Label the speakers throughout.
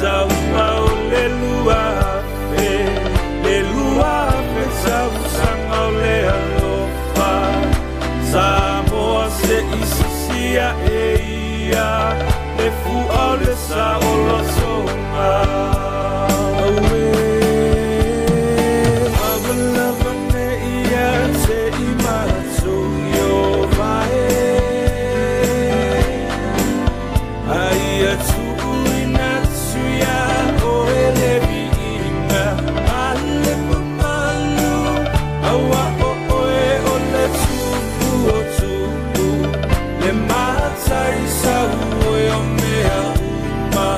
Speaker 1: tausaga o le 2000, le 2000 tausaga o le alofa. Samoa se i sisi ae ia le fua o le saolotoga. Auē, lavalava nei ia te i matou Ieova e, a ia tuuina atu iā oe le viiga ma le mamalu, aua o oe o le Tupu o tupu, le Matai sau oe o mea uma,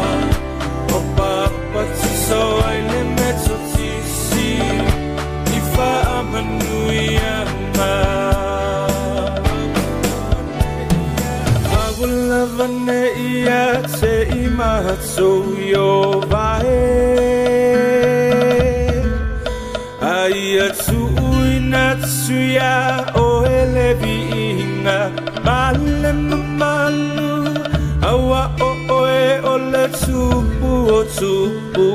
Speaker 1: ua papatiso ai le Metotisi i faamanuiaga. Lavalava nei ia te i matou Ieova e, a ia tuuina atu iā oe le viiga ma le mamalu, aua o oe o le Tupu o tupu,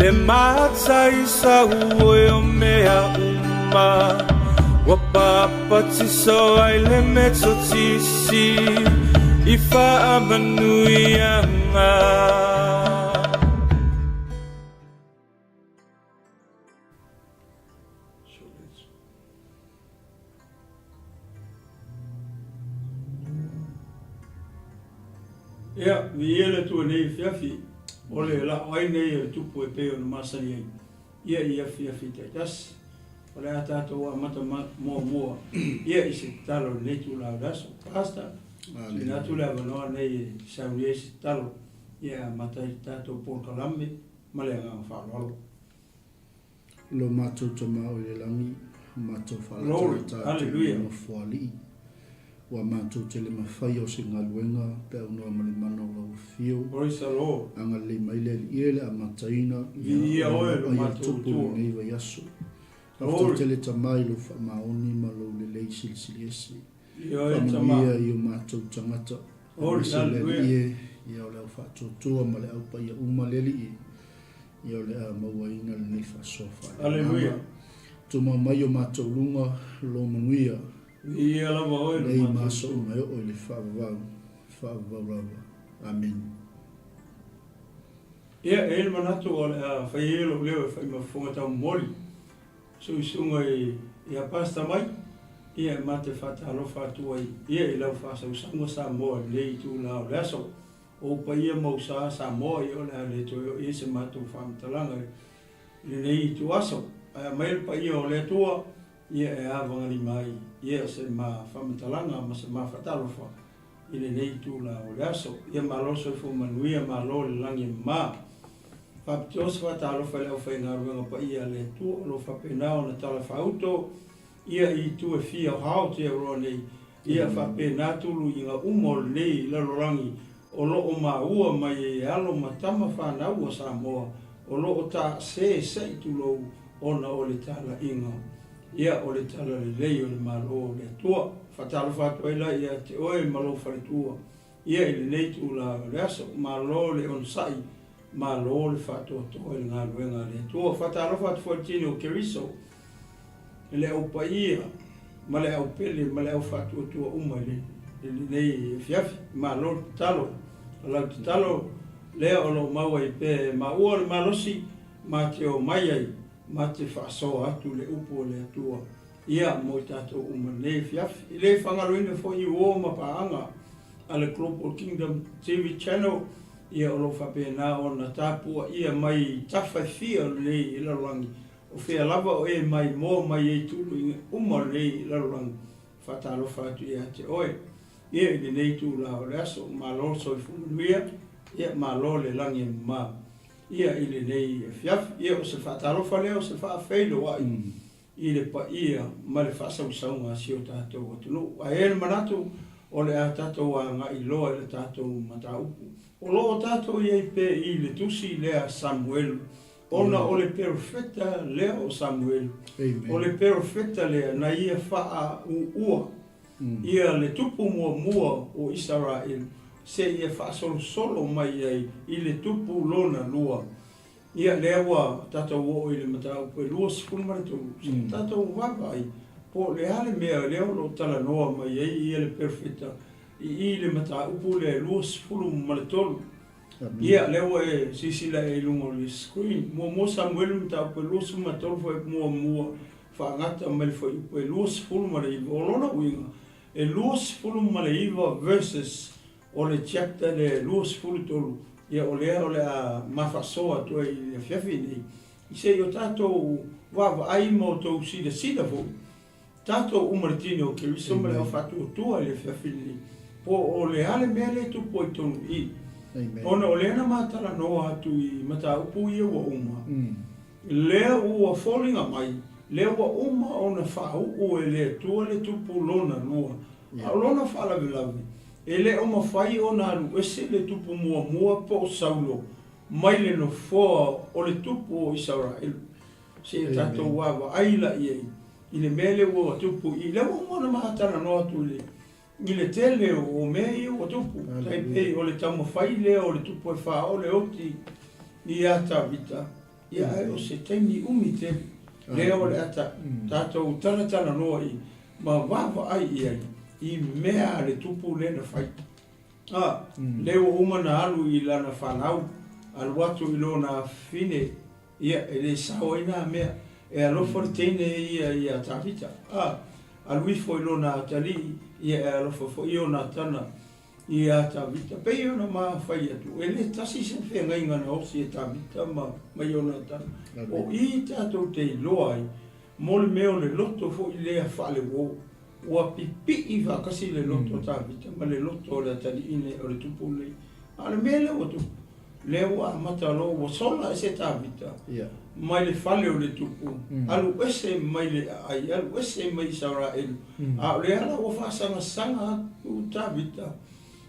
Speaker 1: le Matai sau oe o mea uma, ua papatiso ai le Metotisi i faamanuiaga.
Speaker 2: Ia, viia le Atua nei afiafi, o le la'o ai nei o le Tupu e pei ona masani ai ia i afiafi taitasi. O le a tatou amata muamua ia i se tatalo i lenei itula o le aso. Pastor, tuuina atu le avanoa nei e sauni ai se tatalo ia e amata ai le tatou polokalame ma le agaga faaaloalo.
Speaker 3: Lo matou Tama o i le lagi, matou faalatalata atu i le Nofoalii. Ua matou te le mafaia o se galuega pe aunoa ma le mana o lau afio. Agalelei mai le Alii e le amataina ia o le ai a Tupu i lenei vaiaso. Faafetai tele Tama i lou faamaoni ma lou lelei silisili ese. Faamanuia i o matou tagata. Aemaise le Alii e, ia o le au faatuatua ma le au paia uma le Alii e. Ia o le a mauaina lenei faasoa faaleagaga. Tumau mai o matou luga lo manuia.
Speaker 2: Viia lava oe
Speaker 3: lo matou Nei ma aso uma e oo i le faavavau, faavavau lava. Amene.
Speaker 2: Ia, e i ai le manatu o le a fai ai lou leo e fai ma fofoga taumomoli, suisuga ia Pastor Mike, ia e ma te faatalofa atu ai ia i lau faasausauga Samoa i lenei itula o le aso. O ou paia ma ou sa Samoa ia o le a le toe oo i ai se matou faamatalaga i lenei ituaso. Ae aumai le paia o le Atua ia e avagalima ai ia se ma faamatalaga ma se ma faatalofa i lenei itula o le aso. Ia malo le soifua manuia, malo le lagi e mama. Faapitoa se faatalofa i le aufaigaluega paia a le Atua o lo o faapena ona talafaauto ia i itu e fia o Aotearoa nei, ia faapena tuluiga uma o lenei lalolagi o lo o maua mai ai e alo ma tama fanau a Samoa o lo o taase se i tulou ona o le talaiga ia o le talalelei o le Malo o le Atua. Faatalofa atu ai la ia te oe ma lou faletua ia i lenei itula o le aso. Malo le onosai, malo le faatoatoa i le galuega a le Atua. Faatalofa atu foi i le tino o Keriso i le au paia ma le au pele ma le au faatuatua uma i lenei afiafi. Malo le tatalo. O lau tatalo lea o lo o mau ai pea e maua le malosi ma te omai ai ma te faasoa atu le upu a le Atua ia mo i tatou uma i lenei afiafi. E le faagaloina foi i uo ma paaga a le Global Kingdom TV Channel ia o lo o faapena ona tapuaia mai i tafa e fia o lenei lalolagi. O fea lava o e maimoa mai ai tuluiga uma o lenei lalolagi, faatalofa atu ia te oe. Ia i lenei itula o le aso, malo le soifua manuia, ia malo le lagi e mama ia i lenei afiafi. Ia o se faatalofa lea o se faafeiloai i le paia ma le faasausauga a si o tatou atunuu. Ae i ai le manatu o le a tatou agai loa i le tatou mataupu. O lo o tatou i ai pea i le tusi lea a Samuelu Ona o le perofeta lea o Samuelu, o le perofeta lea na ia faaūūa ia le tupu muamua o Isaraelu. seia faasolosolo mai ai i le tupu lona lua. Ia, lea ua tatou oo i le mataupu e 23, se i tatou vaavaai po o le a le mea lea o lo o talanoa mai ai ia le perofeta i i le mataupu lea e 23. Ia, lea ua e silasila i luga o le screen. Muamua Samuelu mataupu e 23 fuaiupu muamua faagata mai le fuaiupu e 29. O lona uiga, e 29 verses o le chapter lea e 23, ia o lea o le a ma faasoa atu ai i le afiafi nei, se i o tatou vaavaai ma outou silasila foi, tatou uma le tino o Keriso ma le au faatuatua i le afiafi lenei, po o le a le mea lea e tupu ai totonu i i. Ona o lea na ma talanoa atu i mataupu ia ua uma, lea ua foliga mai, lea ua uma ona faauu e le Atua le tupu lona lua, A o lona faalavelave, e le o mafai ona alu ese le tupu muamua po o Saulo mai le nofoa o le tupu o Isaraelu. Seia tatou vaavaai la i ai i le mea lea ua tupu i lea ua uma ona ma talanoa atu i le i le tele o mea ia ua tupu. Tai pei o le taumafai lea o le tupu e faaoo le oti iā Tavita, ia ae o se taimi umi tele lea o le a tatou talatalanoa i ma vaavaai i ai i mea a le tupu lea na fai. A, lea ua uma na alu i lana fanau, alu atu i lona afafine, ia, e le sao ai na mea. E alofa le teine ia iā Tavita. A, alu ifo i lona atalii, ia e alofa foi Ionatana iā Tavita. Pei ona ma fai atu, e le tasi se feagaiga na osi e Tavita ma Ionatana. O i tatou te iloa ai, Mo le mea o le loto foi lea faaleuo, ua pipii faatasi le loto o Tavita ma le loto o le atalii nei, o le tupu lenei. A o le mea lea ua tupu, lea ua amata loa ua sola ese Tavita mai le fale o le tupu, alu ese mai le aai, alu ese mai Isaraelu. A o lea la ua faasangasaga atu Tavita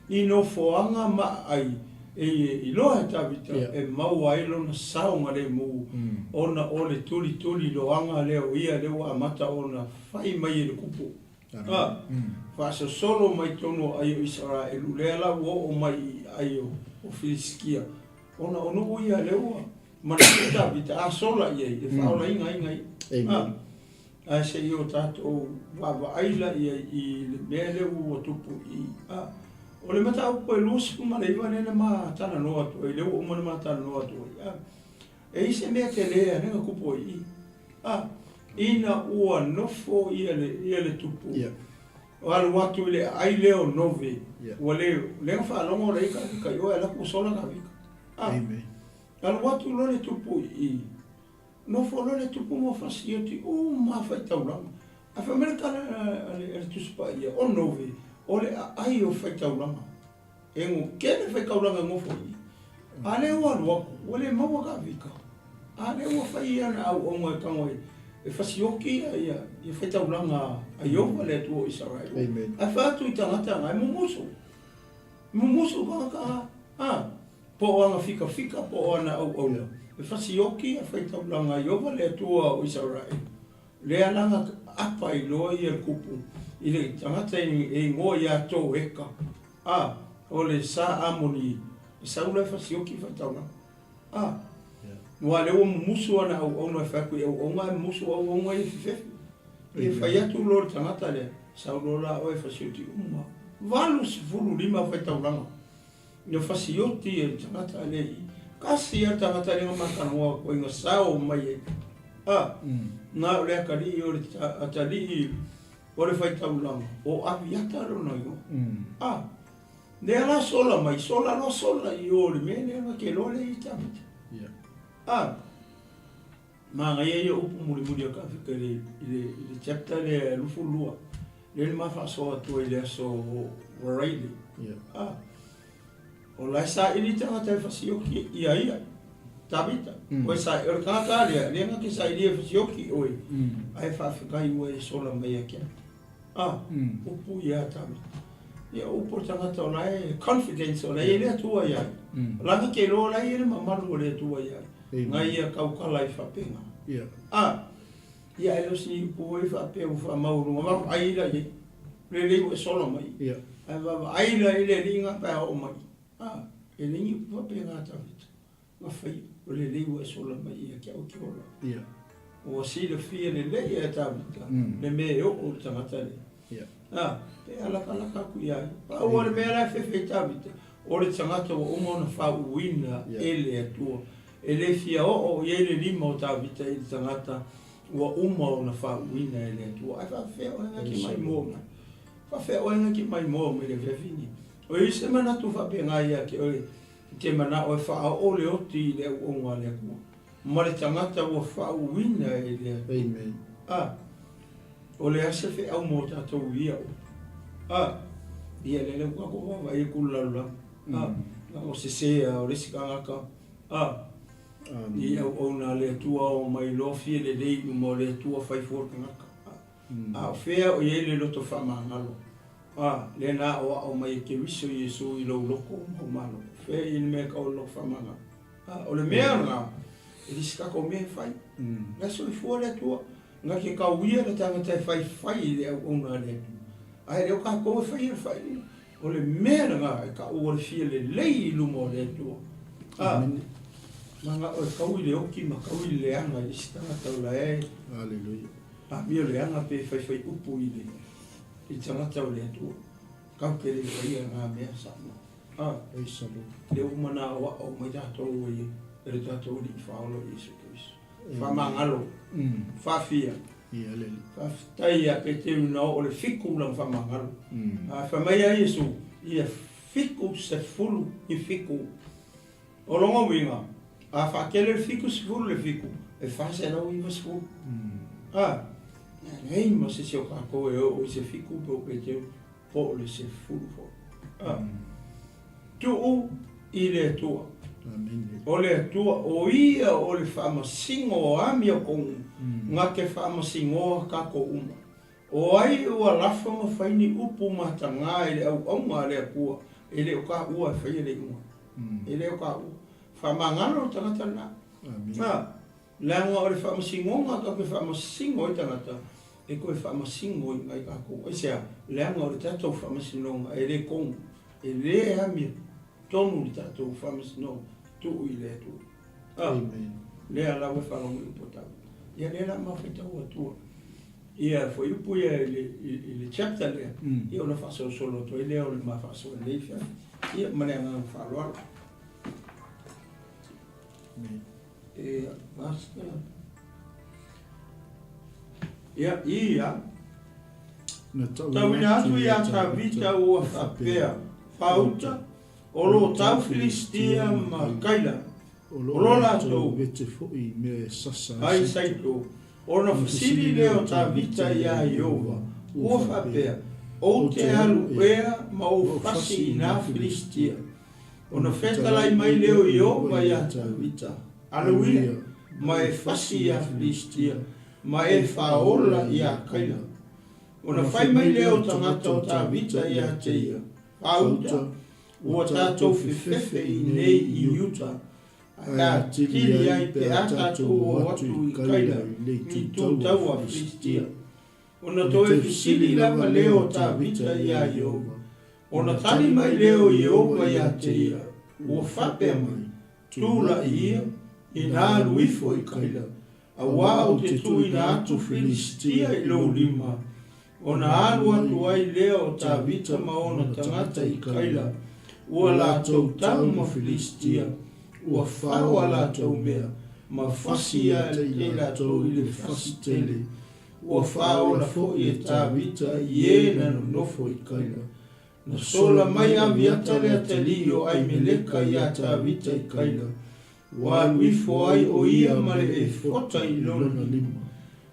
Speaker 2: i nofoaga ma aai e iloa e Tavita e maua ai lona saogalemu, ona o le tulituliloaga lea o ia lea ua amata ona fai mai e le kupu. A, faasosolo mai totonu o aai o Isaraelu, lea la ua oo mai i aai o Filisitia, ona o nuu ia lea ua manatu Tavita a sola i ai e faaolaina ai nai. A, Ae se i o tatou vaavaai la i ai i le mea lea ua tupu i i. O le mataupu e 29 lea na ma talanoa atu ai, lea ua uma ona ma talanoa atu ai, a. E i ai se mea tele a lea na tupu ai i i. A, ina ua nofo ia le, ia le tupu, alu atu i le aai lea o Nove, ua le, lea na faalogo la i ka vika i o, e alu atu ua sola ka vika. A, alu atu loa le tupu i i. Nofo loa le tupu ma fasioti uma faitaulaga. Ae fai mai le tala a le Tusi Paia, O Nove, o le aai o faitaulaga. E tele faitaulaga e nofo i i. A lea ua alu atu, ua le maua ka vika. A lea ua fai ana auauna e tago e fasioti ia faitaulaga a Ieova le Atua o Isaraelu. Ae fai atu i tagata na, e mumusu. Mumusu tagata a. Po o ana fikafika po o ana auauna, e fasioki a faitaulaga a Ieova le Atua o Isaraelu, lea la na apa ai loa ia le kupu i le tagata e igoa ia Toeka, a o le sa Amoni, e sau la e fasioki faitaulaga. A, aua lea ua mumusu ana auauna e fai atu i auauna ae mumusu auauna ia e fefefe. E fai atu loa le tagata lea, sau loa la oe e fasioti uma, 85 faitaulaga. Ina fasioti e le tagata lea i kasi a tagata lea na matalanoa atu ai na sao mai ai. A, na o le atalii o le atalii o le faitaulaga o Aviata lona igoa. A, lea la sola mai, sola loa sola i o le mea lea na te iloa lea i Tavita. A, manaia ia upu mulimuli a Kavita i le chapter lea 22. Lea na ma faasoa atu ai i le aso o Varaile. Ah, o la e saili tagata e fasioki ia ia, Tavita. O e sa, o le tagata lea, lea na te sailia e fasioki oe, ae faafetai ua e sola mai ia te au. Ah, upu ia Tavita. Ia upu o le tagata o la e confidence, o la e i ai le Atua ia ia. O la na te iloa o la e i ai le mamalu o le Atua ia ia. Na ia tautala ai faapena. Ah, Ia e le o se upu foi faapea ua faamaualuga vaavaai la i ai. Lelei ua e sola mai. Ia. Ae vaavaai la i le alii ga pe a oo mai, a, e leai ni upu faapena a Tavita na faia, o lelei ua e sola mai ia te au e te ola.
Speaker 3: Ia.
Speaker 2: Ua silafia lelei e Tavita le mea e oo i le tagata lea.
Speaker 3: Ia.
Speaker 2: A, pe a lakalaka atu ia ia. Pau o le mea la e fefe i Tavita, o le tagata ua uma ona faauuina e le Atua. E le fia oo i ai le lima o Tavita i le tagata ua uma ona faauuina e le Atua. Ae faafefea oe na te maimoa mai? Faafefea oe na te maimoa mai i le afiafi lenei? O i ai se manatu faapena ia te oe i te manao e faaoo le oti i le auauna a le Atua ma le tagata ua faauuina e le Atua?
Speaker 3: Amen.
Speaker 2: A, o le a se feau mo tatou i ia oe? A, ia lea lea ua tatou vaavaai atu i le lalolagi. A, na o sese lava o le isi tagata. A, i auauna a le Atua o mai loa fia lelei i luma o le Atua fai fua le tagata. A, a o fea o i ai le loto faamagalo? A, lea na aoao mai e Keriso Iesu i lou loto maumalo. O fea i le mea e tau o le loto faamagalo? A, o le mea lena, e le se tatou mea e fai. La soifua le Atua, na te tauia le tagata e faifai i le auauna a le Atua. Ae le o tatou e faia le faaiuga. O le mea lena e taua o le fia lelei i luma o le Atua. A, leaga e tau i le oti ma tau i le leaga i isi tagata o la e.
Speaker 3: Aleluia.
Speaker 2: Amio leaga pe faifai upu i le i le tagata o le Atua. Kau te le faia ngā mea Samoa. A,
Speaker 3: Praise the Lord.
Speaker 2: Le uma na aoao mai tatou e e le tatou Alii Faaola Iesu Keriso. Faamagalo. Faafia.
Speaker 3: Ia le Alii.
Speaker 2: Faafetai ia Peteru na oo le fiku lana faamagalo. A fai mai a Iesu, ia 77. O lona uiga, a faatele le 70 le fiku, e 490. A, e leai ma se isi o tatou e oo i se fiku pe o Peteru, po o le sefulu foi. A, tuu i le Atua.
Speaker 3: Amene.
Speaker 2: O le Atua, o Ia o le faamasino o amiotonu, na te faamasinoa tatou uma. O ai ua lafo ma fai ni upu matagā i le auauna a le Atua, e le o taua e faia le iuga. E le o taua. Faamagalo le tagata lena. A, leaga o le faamasinoga tatou te faamasino ai tagata, e toe faamasino i nai tatou. Aisea? Leaga o le tatou faamasinoga e le tonu, e le amiotonu le tatou faamasinoga, tuu i le Atua. A, lea lava e faalogo i upu a Tavita. Ia lea la mafaitau atua. Ia fuaiupu ia i le chapter lea, ia ona faasolosolo atu ai lea o le ma faasoa i lenei afiafi. Ia ma le agaga faaaloalo. Ia, basta. Ia, ia.
Speaker 3: Na
Speaker 2: tauina atu ia Tavita ua faapea, Fauta, o lo tau Filistia ma Kaila,
Speaker 3: O
Speaker 2: o lo latou
Speaker 3: vete foi i mea e sasa
Speaker 2: ai Saito. Ona fesili lea o Tavita iā Ieova, ua faapea, Ou te alu ea ma ou fasi i nā Filistia? Ona fetalai mai lea o Ieova iā Tavita, Alu ia, ma e fasi iā Filistia, ma e faaola iā Kaila. Ona fai mai lea o tagata o Tavita iā te ia, Fāuta, Ua tatou fefefe i nei i Iuta, ae atili ai pe a tatou o atu i Kaila i tū taua Filistia. Ona toe fesili lava lea o Tavita iā Ieova. Ona tali mai lea o Ieova iā te ia, Ua faapea mai, Tulaʻi ia, inā alu ifo i Kaila, auā ou te tuuina atu Filistia i lou lima. Ona alu atu ai lea o Tavita ma ona tagata i Kaila, ua latou tau ma Filistia, ua fao a latou mea, ma fasi ia e latou i le fasi tele. Ua faaola foi e Tavita i e na nonofo i Kaila. Na sola mai Aviata le atalii o Aimeleka iā Tavita i Kaila, Ua alu ifo ai ʻo ia ma le efota i lona lima.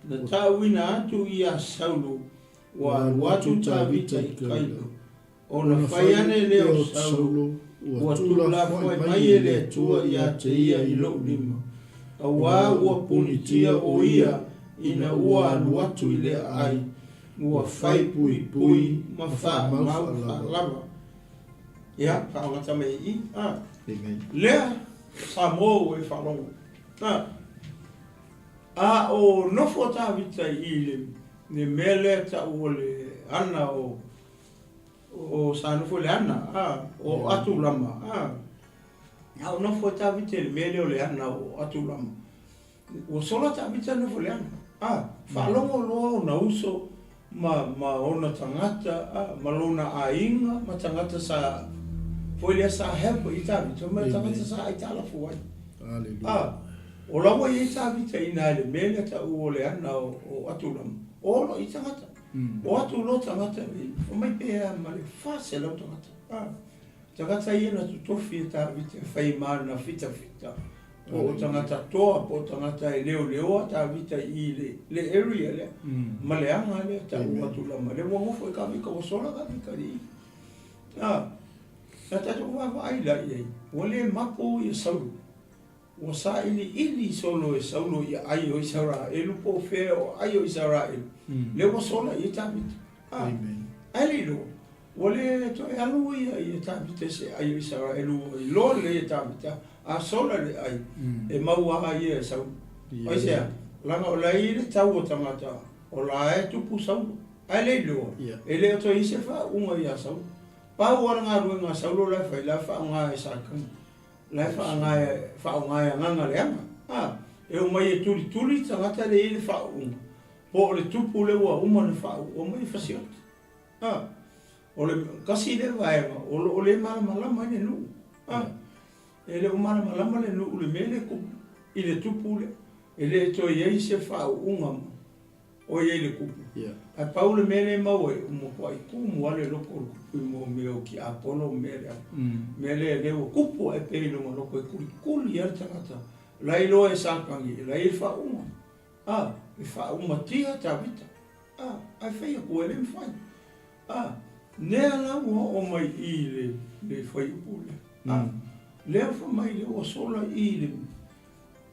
Speaker 2: Na taʻuina atu iā Saulo, ua alu atu Tavita i Kaila. Ona fai ane lea o Saulo, Ua tuulafoai mai e le Atua iā te ia i loʻu lima, auā ua punitia ʻo ia ina ua alu atu i le aʻai, ua fai puipui ma faamau faalava. Ia, faaogata mai i i. A.
Speaker 3: Amen.
Speaker 2: Lea, Samoa ua e faalogo. A. A o nofo Tavita i i le, le mea lea tau o le ana o, O sa nofo i le ana, a, o Atulama, a. A o nofo ai Tavita i le mea lea o le ana o Atulama. Ua sola Tavita nofo i le ana, a. Faalogo loa ona uso ma, ma ona tagata, a, ma lona aiga ma tagata sa, foi lea sa help i Tavita, ma tagata sa aitalafu ai. A, o la ua i ai Tavita i ina i le mea lea tau o le ana o, o Atulama, o i tagata. O atu loa tagata nei, fai mai pe a ma le 400 tagata. A, tagata ia na totofi e Tavita e fai ma ana fitafita, po o tagata toa, po o tagata e leoleoa Tavita i le, le area lea, ma le aga lea tau atu lama. Lea ua nofo i Kavika, ua sola Kavika i i. A, na tatou vaavaai la i ai, ua le mapo ia Saulo. Ua sailiili solo e Saulo i aai o Isaraelu po o fea o aai o Isaraelu, lea ua sola i ai Tavita. A, ae le iloa, ua le toe alu ia ia Tavita i se ai o Isaraelu, ua iloa lelei e Tavita, a sola le ai, e mau lava ia e Saulo. Aisea? Leaga o la e i ai le tau o tagata, o la e tupu Saulo. Ae le iloa, e le o toe i ai se faauuga ia Saulo. Pau lava le galuega a Saulo la e fai, la e faaaoga e Satani. La e faaaoga e agaga leaga. A, e omai e tulituli le tagata lea e i ai le faauuga, po o le tupu lea ua uma ona faauu, omai e fasioti. A, o le tasi lea vaega o lo o le malamalama ai le nuu. A, e le o malamalama le nuu i le mea lea e tupu, i le tupu lea. E le toe i ai se faauuga O i ai le kupu. Ae pau le mea lea e maua ai, ua matuai tumu lava le loto o le kupu i mo mea o tiapolo ma mea leaga. Mea lea lea ua kupu ae pea i lona loto e kulikuli ai le tagata. La e iloa e Satani, la e i ai le faauuga. A, e faaumatia Tavita. A, ae fai atu e le mafai. A, lea la ua oo mai i i le, le fuaiupu lea. A, lea fai mai lea ua sola i i le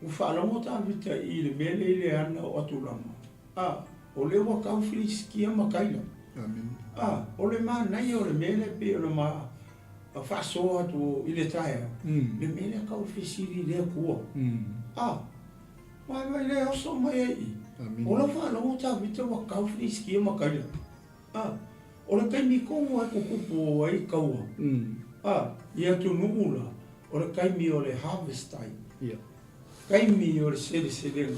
Speaker 2: Ua faalogo Tavita i le mea lea i le ana o Atulama, a o lea ua tau Filisitia ma Kaila. A o le manaia o le mea lea pei ona ma faasoa atu i le taeao, le mea lea tau fesili i le Atua. A vaivai lea oso mai ai i. O lau faalogo Tavita ua tau Filisitia ma Kaila. A o le taimi tonu lava e tutupu ai taua, a i atunuu la, o le taimi o le harvest time, taimi o le seleselega,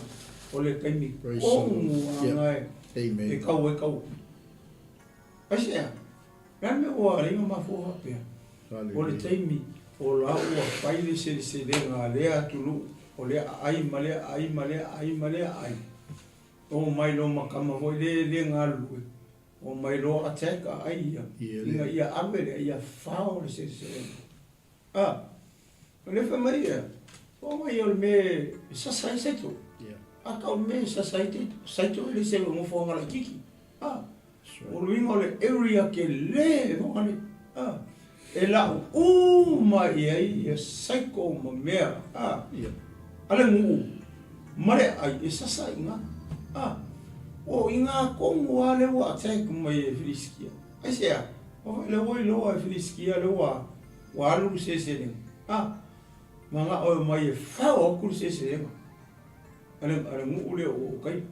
Speaker 2: o le taimi tonu lava e tau ai taua. Aisea? O le a le mea ua ala ai ona mafua faapea? O le taimi o la ua fai le seleselega a lea atunuu, o lea aai ma lea aai ma lea aai ma lea aai. O mai loa ma tama foi le le galulue, o mai loa attack a ai ia, ina ia ave lea ia fao le seleselega. A, o lea fai mai ia, o mai o le mea e sasa ai saito. A tau le mea e sasa ai saito e le se nofoaga laitiiti. A, o le uiga o le area tele foga le, a, e lau uma i ai ia saito ma mea, a, a le nuu ma le aai e sasa i ina, a, o i ina tonu lava lea ua attack mai e Filisitia. Aisea? O lea ua iloa e Filisitia lea ua, ua alu le seleselega, a, manao e omai e fao atu le seleselega a le, a le nuu lea o Kaina,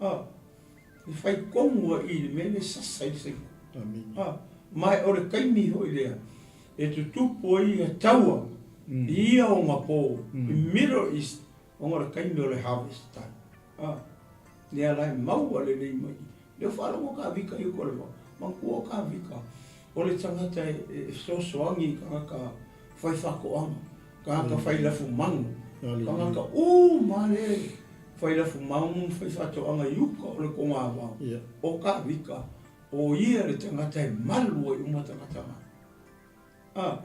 Speaker 2: a. E fai tonu ai i le mea lea e sasa ai le saito. A, ma o le taimi foi lea e tutupu ai ia taua i ia ona po i Middle East ona o le taimi o le harvest time. A, lea la e maua lelei mai i. Lea ua faalogo Kavika i uka o le vao. Manatua Kavika, o le tagata e fesoasoani i tagata fai faatoaga, tagata fai lafumanu, tagata uma lava lea e fai lafumanu ma fai faatoaga i uka o le togavao, o Kavika, o ia le tagata e malu ai uma tagata na. A,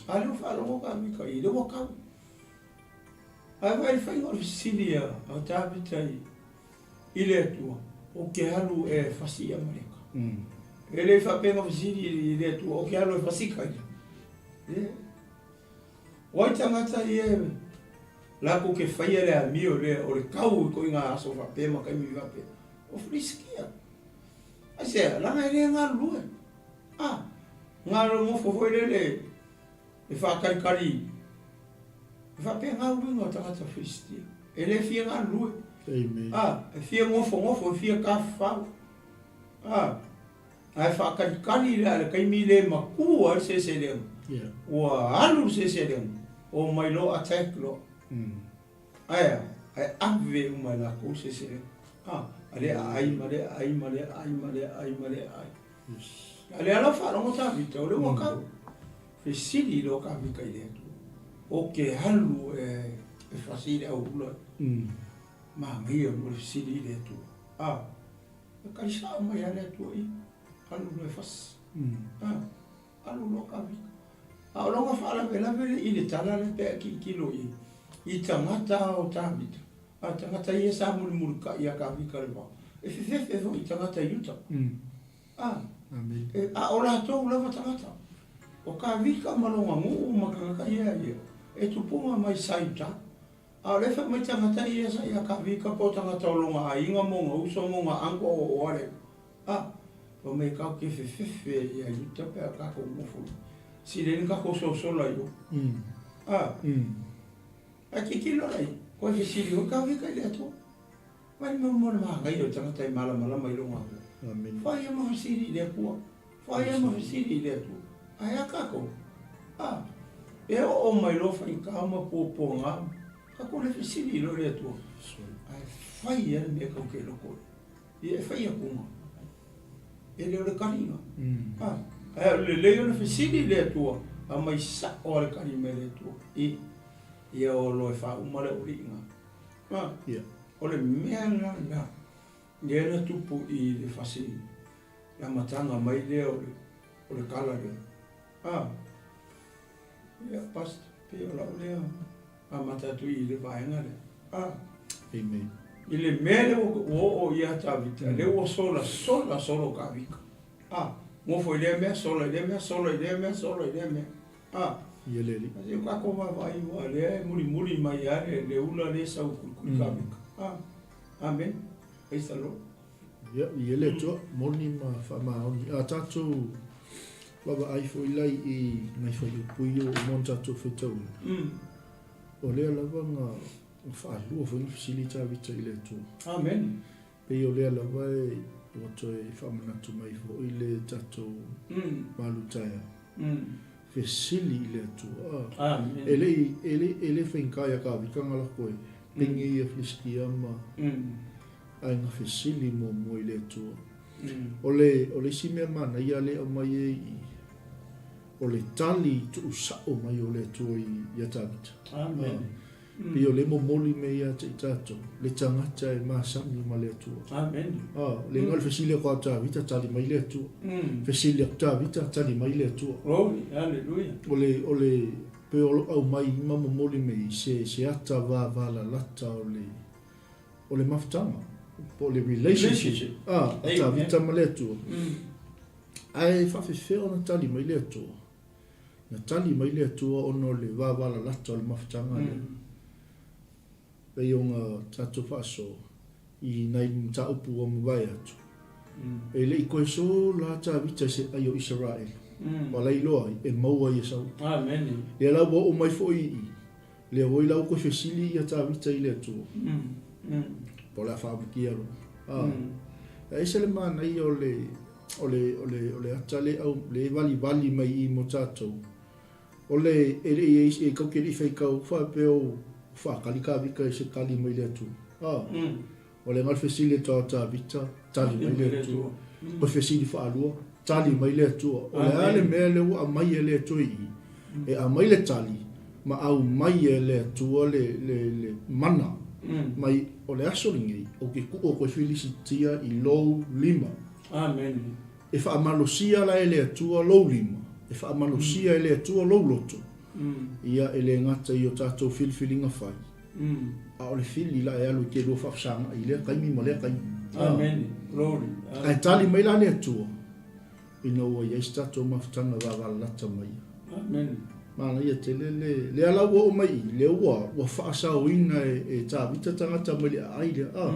Speaker 2: a lea ua faalogo Kavika i lea ua tau. Ae vaai i le faiga o le fesili a Tavita i le Atua, ou te alu e fasi i Amaleka. E le faapea na fesili i le Atua, ou te alu e fasi Kaila. E. O ai tagata ia latou te faia le amio lea o le tau i koiga aso faapea ma taimi faapea. O Filisitia. Aisea, leaga e le galulue. A, galulue foi lele e faatalitali e faapena uiga o tagata Filisitia. E le fia galulue. A, e fia nofonofo, e fia tafafao. A, Ae faakalikali lea le kaimi le makua ai le seleselega. Ua alu le seleselega, omai loa attack loa. Ae a? Ae ave uma e lakou le seleselega. A, a lea aai ma lea aai ma lea aai ma lea aai ma lea aai. A lea la ua faalogo Tavita, o lea ua kau. Fesili loa Tavita i le Atua, Ou te alu e fasi i le auula. Manaia mo le fesili i le Atua. A, e kali sao mai lava le Atua i, alu loa e fasi. A, alu loa Tavita. A o lona faalavelave le i le tala lea pe a tilotilo i ai, i tagata o Tavita, a tagata ia sa mulimulitai ia Tavita i le vao, e fefefe foi i tagata i uta. A, a o latou lava tagata, o Tavita ma lona nuu ma tagata ia ia, e tupuga mai sa i uta. A o lea e fai mai tagata ia sa ia Tavita po o tagata o lona aiga ma ona uso ma ona uncle o o ale. A, fai mai tatou te fefefe ia Iuta pe a tatou nofo i sili ai ona tatou sosola i o. A, ae tilotilo la i, koe fesili oi Tavita i le Atua. Mai mo mo le manaia o le tagata e malamalama i lona Atua. Fai ia ma fesili i le Atua. Fai ia ma fesili i le Atua. Ae a tatou? A, e oo mai loa faigata ma puapuaga, tatou le fesili loa i le Atua. Ae fai ia le mea tatou te loto ai. Ia e fai atuga. E le o le taliga. A, ae o le lelei ona fesili i le Atua, aumai sao lava le tali mai le Atua. I, ia o loa e faauma le auliiga. A,
Speaker 3: Ia.
Speaker 2: O le mea la lena, lea na tupu i le fasi le amataga mai lea o le, o le kala lea. A, ia, Pastor, pei o lau lea amata atu i le vaega lea. A,
Speaker 3: Amen.
Speaker 2: I le mea lea ua oo ia Tavita, lea ua sola sola solo Tavita. A, nofo i lea mea, sola i lea mea, sola i lea mea, sola i lea mea. A,
Speaker 3: Ia le alii.
Speaker 2: Se i tatou vaavaai aua o lea e mulimuli mai lava le ula lea e sau i kulikuli Tavita. A, Amen. Praise the Lord.
Speaker 3: Ia, ia le Atua, moni ma faamaoni. A tatou vaavaai foi la i nai fuaiupu ia ua uma ona tatou faitauina, o lea lava na faalua foi na fesili Tavita i le Atua.
Speaker 2: Amen.
Speaker 3: Pei o lea lava e ua toe faamanatu mai foi le tatou malu taeao. Fesili i le Atua.
Speaker 2: Amen.
Speaker 3: E le i, e le, e le faigata ia Tavita na lako e penge ia Filistia ma ae na fesili muamua i le Atua. O le, o le isi mea manaia lea e aumai ai i i, o le tali tuusao mai o le Atua ia Tavita.
Speaker 2: Amen.
Speaker 3: Pei o le momoli mea ia te i tatou, le tagata e masani ma le Atua.
Speaker 2: Amen.
Speaker 3: Ah, le iga o le fesili aku a Tavita, tali mai le Atua. Fesili aku Tavita, tali mai le Atua.
Speaker 2: Glory, hallelujah.
Speaker 3: O le, o le, pei o lo aumai ma momoli mea i se, se ata vavalalata o le, o le mafutaga, po o le relationship.
Speaker 2: Relationship.
Speaker 3: Ah, a Tavita ma le Atua. Ae faafefea ona tali mai le Atua? Na tali mai le Atua ona o le vavalalata o le mafutaga lea. Pei ona tatou faasoa i nai mataupu ua mavae atu, e le i toe sola Tavita i se ai o Isaraelu, ua lailoa ai e maua ia Saulu. Lea la ua oo mai foi i i, lea foi la ua toe fesili ia Tavita i le Atua, po o le a faamatia loa. A ese le manaia o le O le, o le, o le ata le au, le valivali mai i mo tatou. O le, e le i, e kau ke le i faitau faapea o faakali Tavita i se tali mai le Atua. A, o le ga fesili e tau Tavita, tali mai le Atua. O fesili faalua, tali mai le Atua. O le a le mea le ua aumai e le Atua i i, e aumai le tali, ma aumai e le Atua le, le, le mana mai o le aso lenei, ou te tuu atu ai Filisitia i lou lima.
Speaker 2: Amene.
Speaker 3: E faamalosia la e le Atua lou lima, e faamalosia e le Atua lou loto, ia e le gata i o tatou filifiliga fai, a o le fili la e alu i te lua faafesagai i lea taimi ma lea taimi.
Speaker 2: Amene. Glory.
Speaker 3: Ae tali mai la le Atua, ina ua i ai se tatou mafutaga vavalalata ma Ia.
Speaker 2: Amene.
Speaker 3: Manaia tele le, lea la ua oo mai i, lea ua, ua faasaoina e, e Tavita tagata mai le aai lea. A.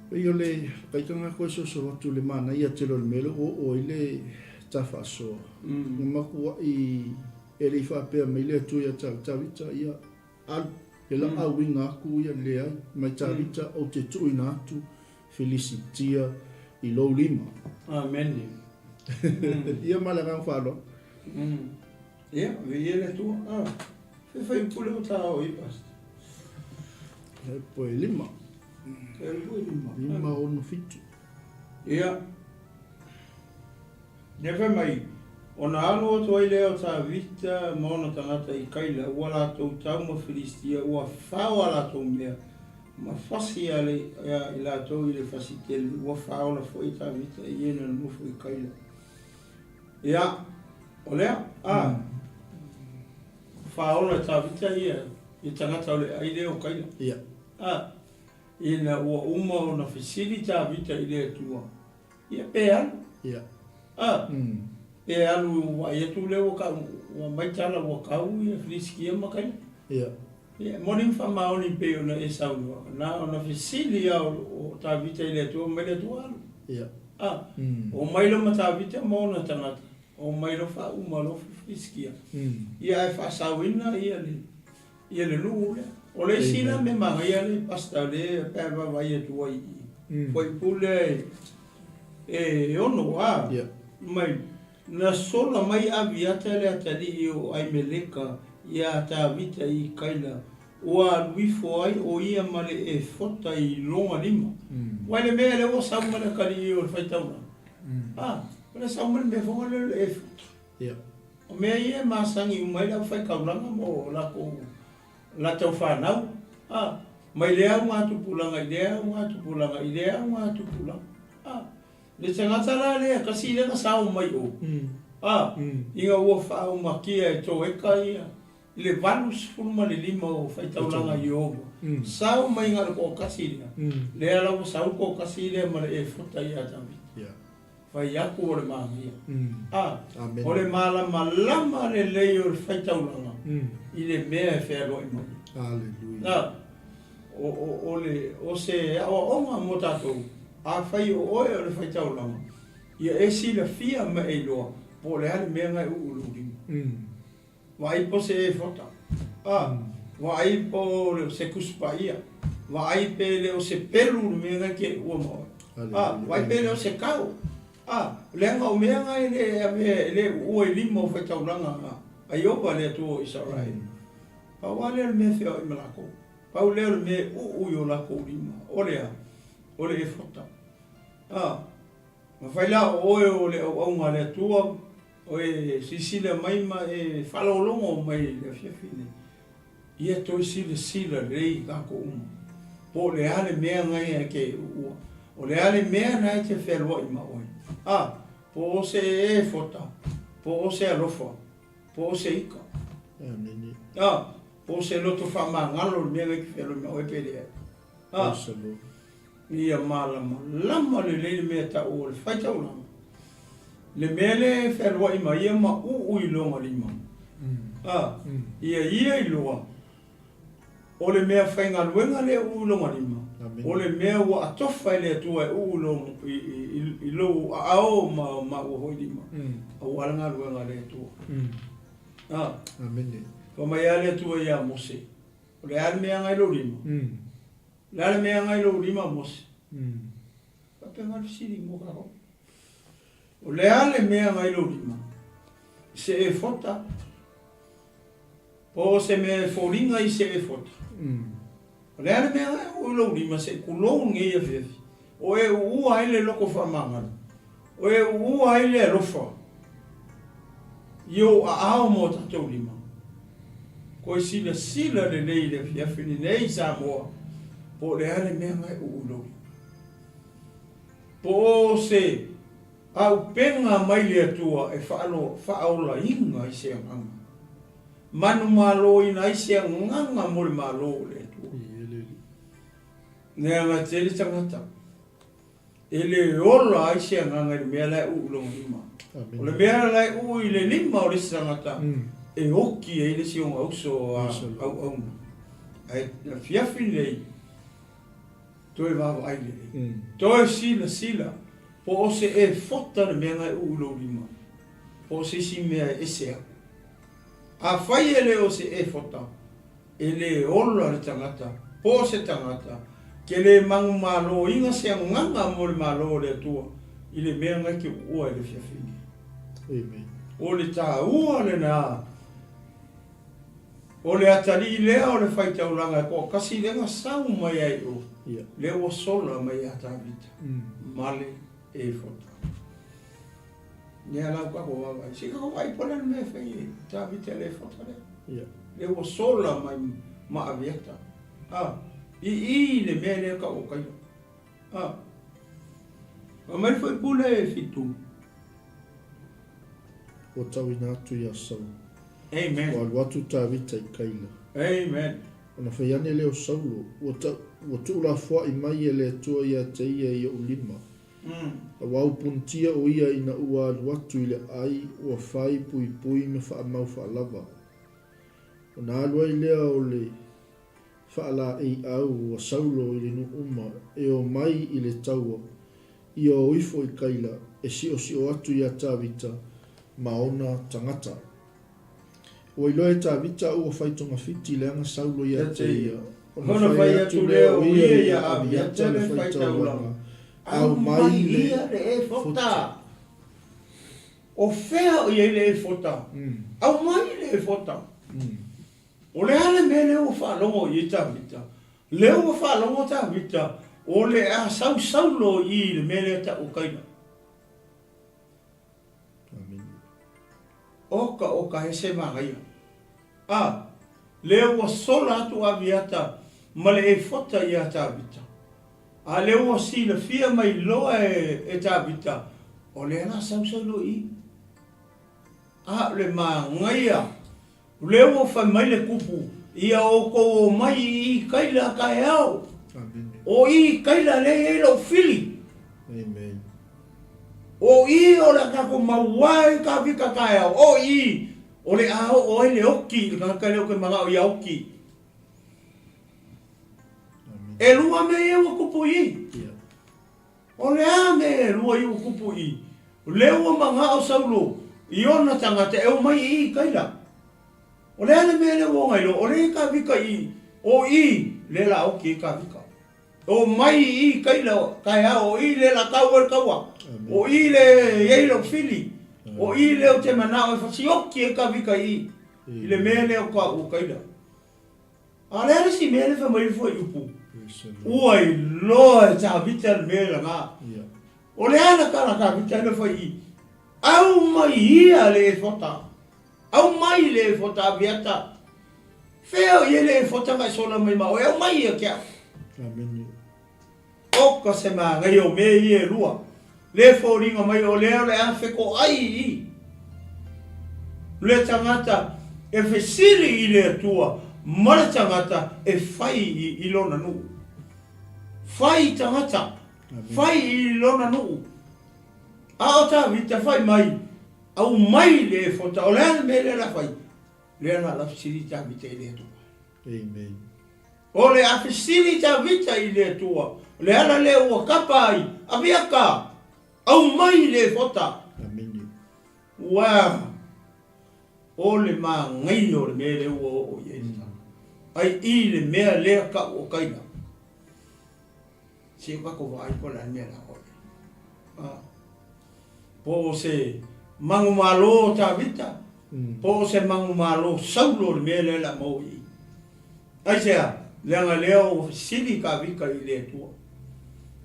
Speaker 3: Pei o le whakaitanga koe soso atu le manaia tele o le mea lea ua oo ai le ta faasoa. Na makua'i e le i faapea mai le Atua ia Tavita, ia alu, le laauina atu ia leai, mai Tavita ou te tuuina atu Filisitia i lou lima.
Speaker 2: Amene.
Speaker 3: Ia ma le agaga faaaloalo.
Speaker 2: Ia, viia le Atua. Ah, fe faipule o ta o i pastor.
Speaker 3: E poe lima.
Speaker 2: E poe lima.
Speaker 3: Lima ono fitu.
Speaker 2: Ia. Ne fai mai, ona alu atu ai lea o Tavita ma ona tagata i Kaila, ua latou tau ma Filistia, ua fao a latou mea, ma fasi a le, a i latou i le fasi tele, ua faaola foi Tavita i e na nonofo i Kaila. Ia, o lea, a, faaola e Tavita ia, i tagata o le ai lea o Kaila.
Speaker 3: Ia.
Speaker 2: A, ina ua uma ona fesili Tavita i le Atua, Ia pe alu.
Speaker 3: Ia.
Speaker 2: A. Pe alu vaai atu lea ua kau ua mai tala ua kau ia Filisitia ma Kaina.
Speaker 3: Ia.
Speaker 2: Ia e moni ma faamaoni pei ona e saunoa, na ona fesili lava o Tavita i le Atua, mai le Atua alu.
Speaker 3: Ia.
Speaker 2: A. Omai loa ma Tavita ma ona tagata, omai loa faauma loa Filisitia. Ia ae faasaoina ia le ia le nuu lea. O le isi la mea manaia le pastor lea pe a vaavaai atu ai i fuaiupu lea e ono a mai na sola mai Aviata le atalii o Aimeleka iā Tavita i Kaila ua alu ifo ai ʻo ia ma le efota i lona lima. Uae le mea lea ua sau ma le atalii o le faitaulaga. A, o le sau ma le mea foi lea o le efota. O mea ia e masani uma ai le aufai-taulaga mo latou latou fanau, a, mai lea augatupulaga i lea augatupulaga i lea augatupulaga. A, le tagata la lea tasi lea na sao mai o, a, ina ua faaumakia e Toeka ia i le 85 o faitaulaga i Ieova, sao mai na o le toatasi lea, lea la ua sau le toatasi lea ma le efota ia Tavita. Fai atu o le manaia. A, o le malamalama lelei o le faitaulaga i le mea e fealuai mai ai. A, o, o, o le, o se aoaoga mo tatou, afai o oe o le faitaulaga, ia e silafia ma e iloa po o le a le mea na e uu i lou lima. Vaai po o se efota. A, vaai po o se Tusi Paia. Vaai pe le o se pelu le mea na e te uua ma oe. A, vaai pe le o se kao. A, leaga o mea na e le avea, e le uua i lima o faitaulaga a Ieova le Atua o Isaraele. Pau lava lea o le mea e feaoai ma lakou. Pau lea o le mea e uu i o lakou lima, o le a? O le efota. A, mafai la o oe o le auauna a le Atua, O e silasila mai ma e faalogologo mai i le afiafi nei, ia toe silasila lelei i tatou uma, po o le a le mea na e te uua, o le a le mea na e te fealuai ma oe, a, po o se efota, po o se alofa, po o se ika, a, po o se loto faamagalo le mea na e te fealuai ma oe pe leai. A, ia malamalama lelei le mea tau o le faitaulaga, le mea lea e fealuai ma ia ma uu i lona lima. A, ia ia iloa, o le mea faigaluega lea e uu i lona lima, o le mea ua atofa e le Atua e uu i lou aao ma maua foi lima, aua le galuega a le Atua. A, fai mai lava le Atua ia Mose, O le a le mea agai lou lima? O le a le mea agai lou lima, Mose? Faapena le fesili mo kākou. O le a le mea agai lou lima? I se efota, po o se mea e foliga i se efota. O le a le mea agai o lou lima se i kulou lenei afiafi, o e uua ai le loko faamagalo, o e uua ai le alofa i ou aao ma o tatou lima. Koe silasila lelei i le afiafi lenei Samoa, po o le a le mea na e uu i lou lima. Po o se auupega mai le Atua e faaolaina ai se agaga. Manumaloina ai se agaga mo le Malo o le Atua. Leaga tele tagata e le ola ai se agaga i le mea la e uu i lona lima. O le mea la e uu i le lima o le isi tagata, e oki ai le isi ona uso a auauna. Ae afiafi lenei, toe vaavaai lelei. Toe silasila po o se efota le mea na e uu i lou lima, po o se isi mea e ese aku. Afai e le o se efota, e le ola le tagata, po o se tagata, Ke le manumaloina se agaga mo le Malo o le Atua i le mea na e te uua i le fiafi nei.
Speaker 3: Amen.
Speaker 2: O le taua lena o le atalii lea o le faitaulaga e toatasi lea na sau mai ai i o, lea ua sola mai ia Tavita ma le efota. Lea la ua tatou vaavaai, se i tatou vaai po o le a le mea e fai e Tavita i le efota lea. Lea ua sola mai ma Aviata. A, i i le mea lea tau o Kaina. A, aumai le faipule 7.
Speaker 3: Ua tauina atu iā Saulo.
Speaker 2: Amen.
Speaker 3: Ua alu atu Tavita i Kaila.
Speaker 2: Amen.
Speaker 3: Ona fai ane lea o Saulo, Ua tau, ua tuulafoai mai e le Atua ia te ia i oʻu lima. Auā ua punitia ʻo ia ina ua alu atu i le ʻai, ua fai puipui ma faamau faalava. Ona alu ai lea o le faalaeiau a Saulo i le nuu uma e o mai i le taua, ia o ifo i Kaila e siosio atu iā Tavita ma ona tagata. Ua iloa e Tavita ua fai togafiti leaga Saulo ia te ia, ona fai atu lea o ia iā Aviata le faitaulaga, Aumai le efota.
Speaker 2: O fea o i ai le efota? Aumai le efota. O le a le mea lea ua faalogo i ai Tavita? Lea ua faalogo Tavita o le a sau Saulo i i le mea lea tau o Kaina. Oka oka ese manaia. A, lea ua sola atu Aviata ma le efota iā Tavita. A lea ua silafia mai loa e Tavita, o lea la sau Saulo i i. A o le manaia Lea ua fai mai le kupu, Ia outou omai i i Kaila taeao. O i Kaila lea e i ai lou fili. O i o le a tatou maua ai Tavita taeao, o i o le a oo ai le oki i le tagata lea ou te manao ia oki. Elua mea ia ua tupu i i. O le a mea elua ia ua tupu i i? Lea ua manao Saulo i ona tagata e omai i i Kaila. O le a le mea lea ua ona iloa? O lea e Tavita i i. O i lea la oki ai Tavita. Omai i i Kaila taeao, o i lea la tau ai le taua. O i lea e i ai lou fili. O i lea ou te manao e fasioki ai Tavita i i, i le mea lea o Kaila. A o le a le isi mea lea fai mai le fuaiupu? Ua iloa e Tavita le mea lena. O le a le tala a Tavita lea fai i? Aumai ia le efota. Aumai le efota Aviata. Fea o i ai le efota na e sola mai ma oe? Aumai ia ke au. Oka se manaia o mea ia e lua. Le foliga mai o lea o le a fetoai i i. Le tagata e fesili i le Atua ma le tagata e fai i lona nuu. Fai i tagata, fai i lona nuu. A o Tavita fai mai, Aumai le efota, o le a le mea lea o le a fai? Lea la la fesili Tavita i le Atua.
Speaker 3: Amen.
Speaker 2: O le a fesili Tavita i le Atua, le ala lea ua kapa ai, Aviaka, aumai le efota.
Speaker 3: Amene.
Speaker 2: Ua o le manaia o le mea lea ua oo i ai le tala. Ai i le mea lea kau o Kaina. Se o tatou vaai po o le a le mea la oe. A. Po o se manumalo o Tavita, po o se manumalo Saulo le mea lea o le a maua i i. Aisea? Leaga lea ua fesili Tavita i le Atua.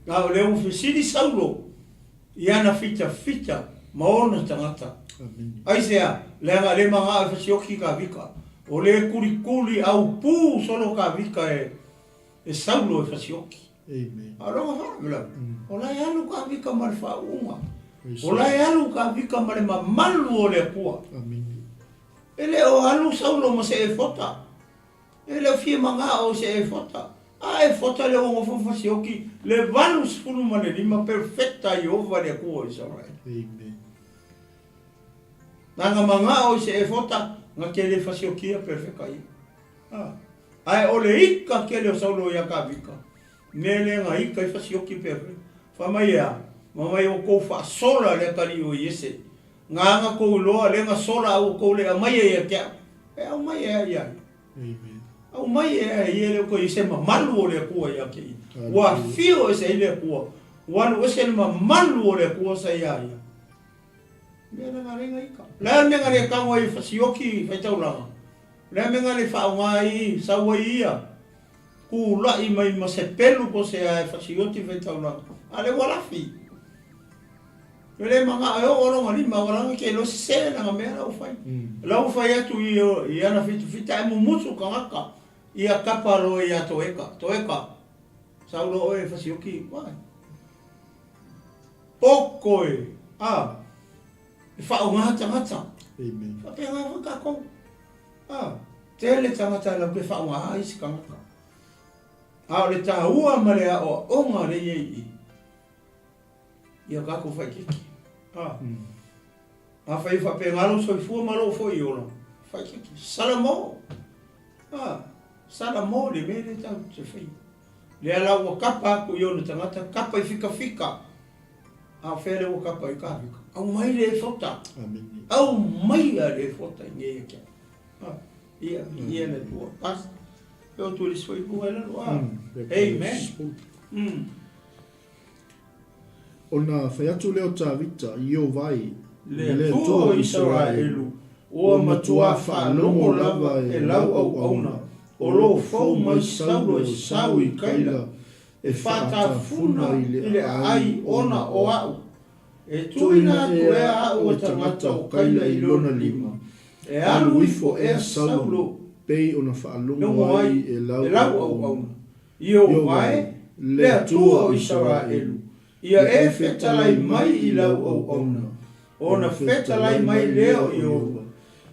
Speaker 2: A o lea ua fesili Saulo i ana fitafita ma ona tagata. Aisea? Leaga le manao e fasioki Tavita. O lea e kulikuli aupu solo Tavita e Saulo e fasioki.
Speaker 3: Amen.
Speaker 2: A o lona faalavelave, o la e alu Tavita ma le faauuga. O la e alu Tavita ma le mamalu o le Atua.
Speaker 3: Amen.
Speaker 2: E le o alu Saulo ma se efota. E le o fia magao i se efota. A efota lea ua nofo ma fasioki le 85 perfecta Ieova le Atua o Isaraele.
Speaker 3: Amen.
Speaker 2: Nana magao i se efota, na te le fasiokia perfecta ia. A. Ae o le ika tele o Saulo ia Tavita, mea lea na ika ai fasioki perfecta. Fai mai e a? Fai mai ua tou faasola le atalii o Iese. Na ana tou iloa lea na sola a ua tou le aumaia ia te au. E aumai e a ia ai?
Speaker 3: Amen.
Speaker 2: Aumai ea e ia le Atua i se mamalu o le Atua ia te ia. Ua afio ese ai le Atua, ua alu ese le mamalu o le Atua sa ia ia. Mea na galega ika. Le a le mea na le tago ai e fasioki faitaulaga? Le a mea na le faaaoga ai sau ai ia tulai mai ma se pelu po se a e fasioti faitaulaga? A le ua lafi. E le manao e oo lona lima ua lana ke iloa sese lana mea la ua fai. La ua fai atu i i ana fitafita ae mumusu tagata ia kapa loa ia Toeka. Toeka, sau loa oe e fasioki vai. Poko e, a, e faaaoga tagata.
Speaker 3: Amen.
Speaker 2: Faapena foi tatou. A, tele tagata lau ke faaaoga isi tagata. A o le taua ma le aoaoga lea i ai i i. Ia tatou faititi. A. Afai e faapena lou soifua ma lou foi ola, faititi. Salamo. A. Salamo le mea lea tatou te faia. Lea la ua kapa atu i ona tagata, kapa i fikafika. A o fea lea ua kapa i kafika? Aumai le efota.
Speaker 3: Amene.
Speaker 2: Aumaia le efota i nei ake. A. Ia, ia le Atua. Pas. E o tu le sui bunga i lalo. A. Amen.
Speaker 3: Ona fai atu lea o Tavita i Ieova ai,
Speaker 2: Le Atua o Isaraelu, ua matuā faalogo lava e lau auauna, o lo o fou mai Saulo e sau i Kaila, e faatafuna i le aai ona o a'u. E tuuina atu ea a'u e tagata o Kaila i lona lima, e alu ifo ea Saulo
Speaker 3: pei ona faalogo ai e lau auauna.
Speaker 2: Ieova e, le Atua o Isaraelu, ia e fetalai mai i lau auauna, ona fetalai mai lea o Ieova,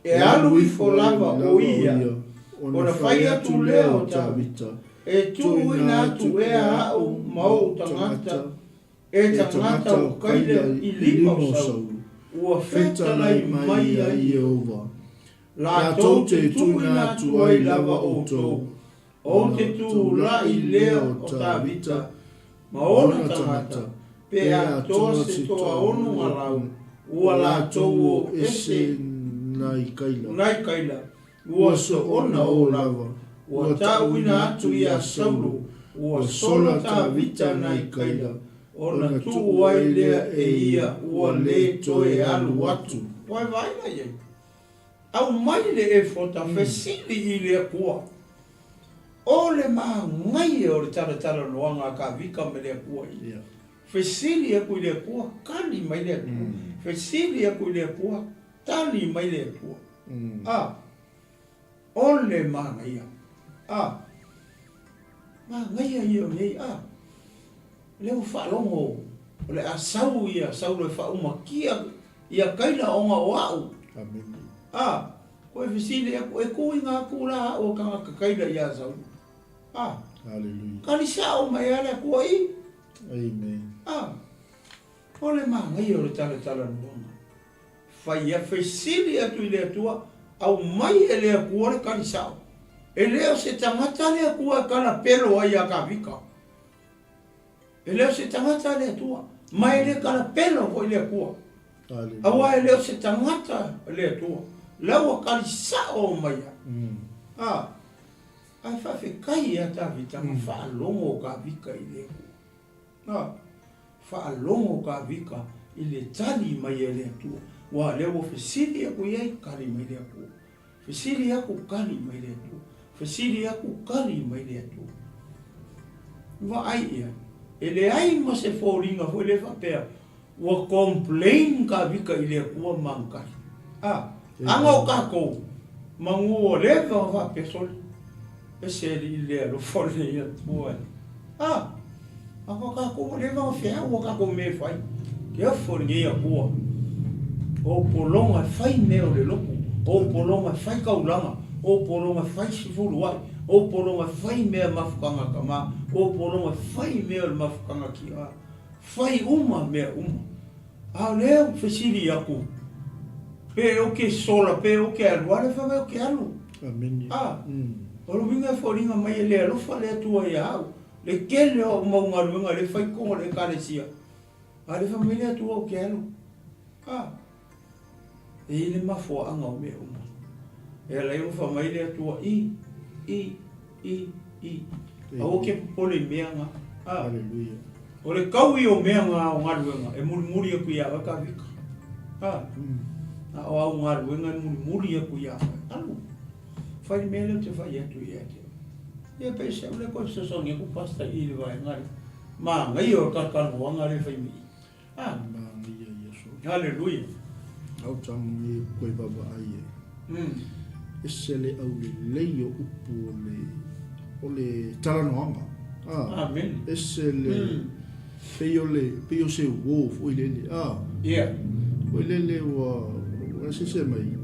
Speaker 2: e alu ifo lava o ia, ona fai atu lea o Tavita, e tuuina atu ea a'u ma ou tagata e tagata o Kaila i lima o Saulu, ua fetalai mai ai
Speaker 3: Ieova,
Speaker 2: latou te tuuina atu ai lava outou O te tula'i lea o Tavita ma ona tagata, pe atoa se toaono galau, ua latou o ese
Speaker 3: nai Kaila,
Speaker 2: nai Kaila, ua soona o lava, ua ta'uina atu iā Saulo, ua sola Tavita nai Kaila, ona tu'u ai lea e ia ua lē toe alu atu. Ua e vaai la i ai? Aumai le efota fesili i le Atua. O le manaia o le talatalanoaga a Kavika ma le Atua ia. Fesili aku i le Atua, tali mai le Atua. Fesili aku i le Atua, tali mai le Atua. A, o le manaia. A, manaia ia o nei, a. Lea ua faalogo o le a sau ia Saulo e faaumakia ia Kaila ona o a'u.
Speaker 3: Amene.
Speaker 2: A, koe fesili aku, e tuuina atu la a'u e tagata Kaila iā Saulo. A.
Speaker 3: Hallelujah.
Speaker 2: Kali sa'o mai a le Atua i.
Speaker 3: Amen.
Speaker 2: A, o le manaia o le talatalanoaga. Fai ia, fesili atu i le Atua, aumai e le Atua le kali sa'o. E le o se tagata le Atua e kala pelo ai iā Kavika. E le o se tagata le Atua, ma e le kalapelo foi le Atua. Aua e le o se tagata le Atua, la ua kali sa'o mai ai. A, ae faafetai ia Tavita na faalogo Kavika i le Atua. A, faalogo Kavika i le tali mai a le Atua, ua lea ua fesili atu i ai, kali mai le Atua. Fesili aku kali mai le Atua. Fesili aku kali mai le Atua. Vaai i ai. E leai ma se foliga foi lea faapea ua complain Kavika i le Atua ma ana kali. A, aga o tatou, manu ua leva ona faapea soli. Ese alii le alofa o le Atua e. A, aga o tatou ua leva ona feau a tatou mea e fai. Ke ofo lenei Atua. O pologa e fai mea o le lotu, o pologa e fai taulaga, o pologa e fai sefuluai, o pologa e fai mea mafutaga tama, o pologa e fai mea o le mafutaga tia. Fai uma mea uma. A o lea ou fesili atu, pe ou te sola, pe ou te alu, a lea fai mai ou te alu.
Speaker 3: Amene.
Speaker 2: A, o le uiga e foliga mai e le alofa le Atua ia au, le tele o au mau galuega lea e fai i totonu o le Ekalesia, a lea fai mai le Atua ou te alu. A, e i ai le mafuaaga o mea uma. E ala ai ona fai mai le Atua, i, i. i, i. Aua ke popole i mea nga. A.
Speaker 3: Haleluia.
Speaker 2: O le kaui o mea nga o galuega e mulimuli aku ia oe Kavika. A. A o au galuega e mulimuli aku ia oe. Alu. Fai le mea lea ou te fai atu ia te oe. Ia pe se ule koe fesoasoani aku Pastor i le vaega lea. Manaia o le talatalanoaga lea e fai mai i. A.
Speaker 3: Manaia ia so.
Speaker 2: Haleluia.
Speaker 3: Au tago e koe vaavaai e. Ese le aulelei o upu o le o le talanoaga.
Speaker 2: A. Amen.
Speaker 3: Ese le pei o le pei o se uō foi lele. A.
Speaker 2: Ia.
Speaker 3: Foi lele ua ua sese mai.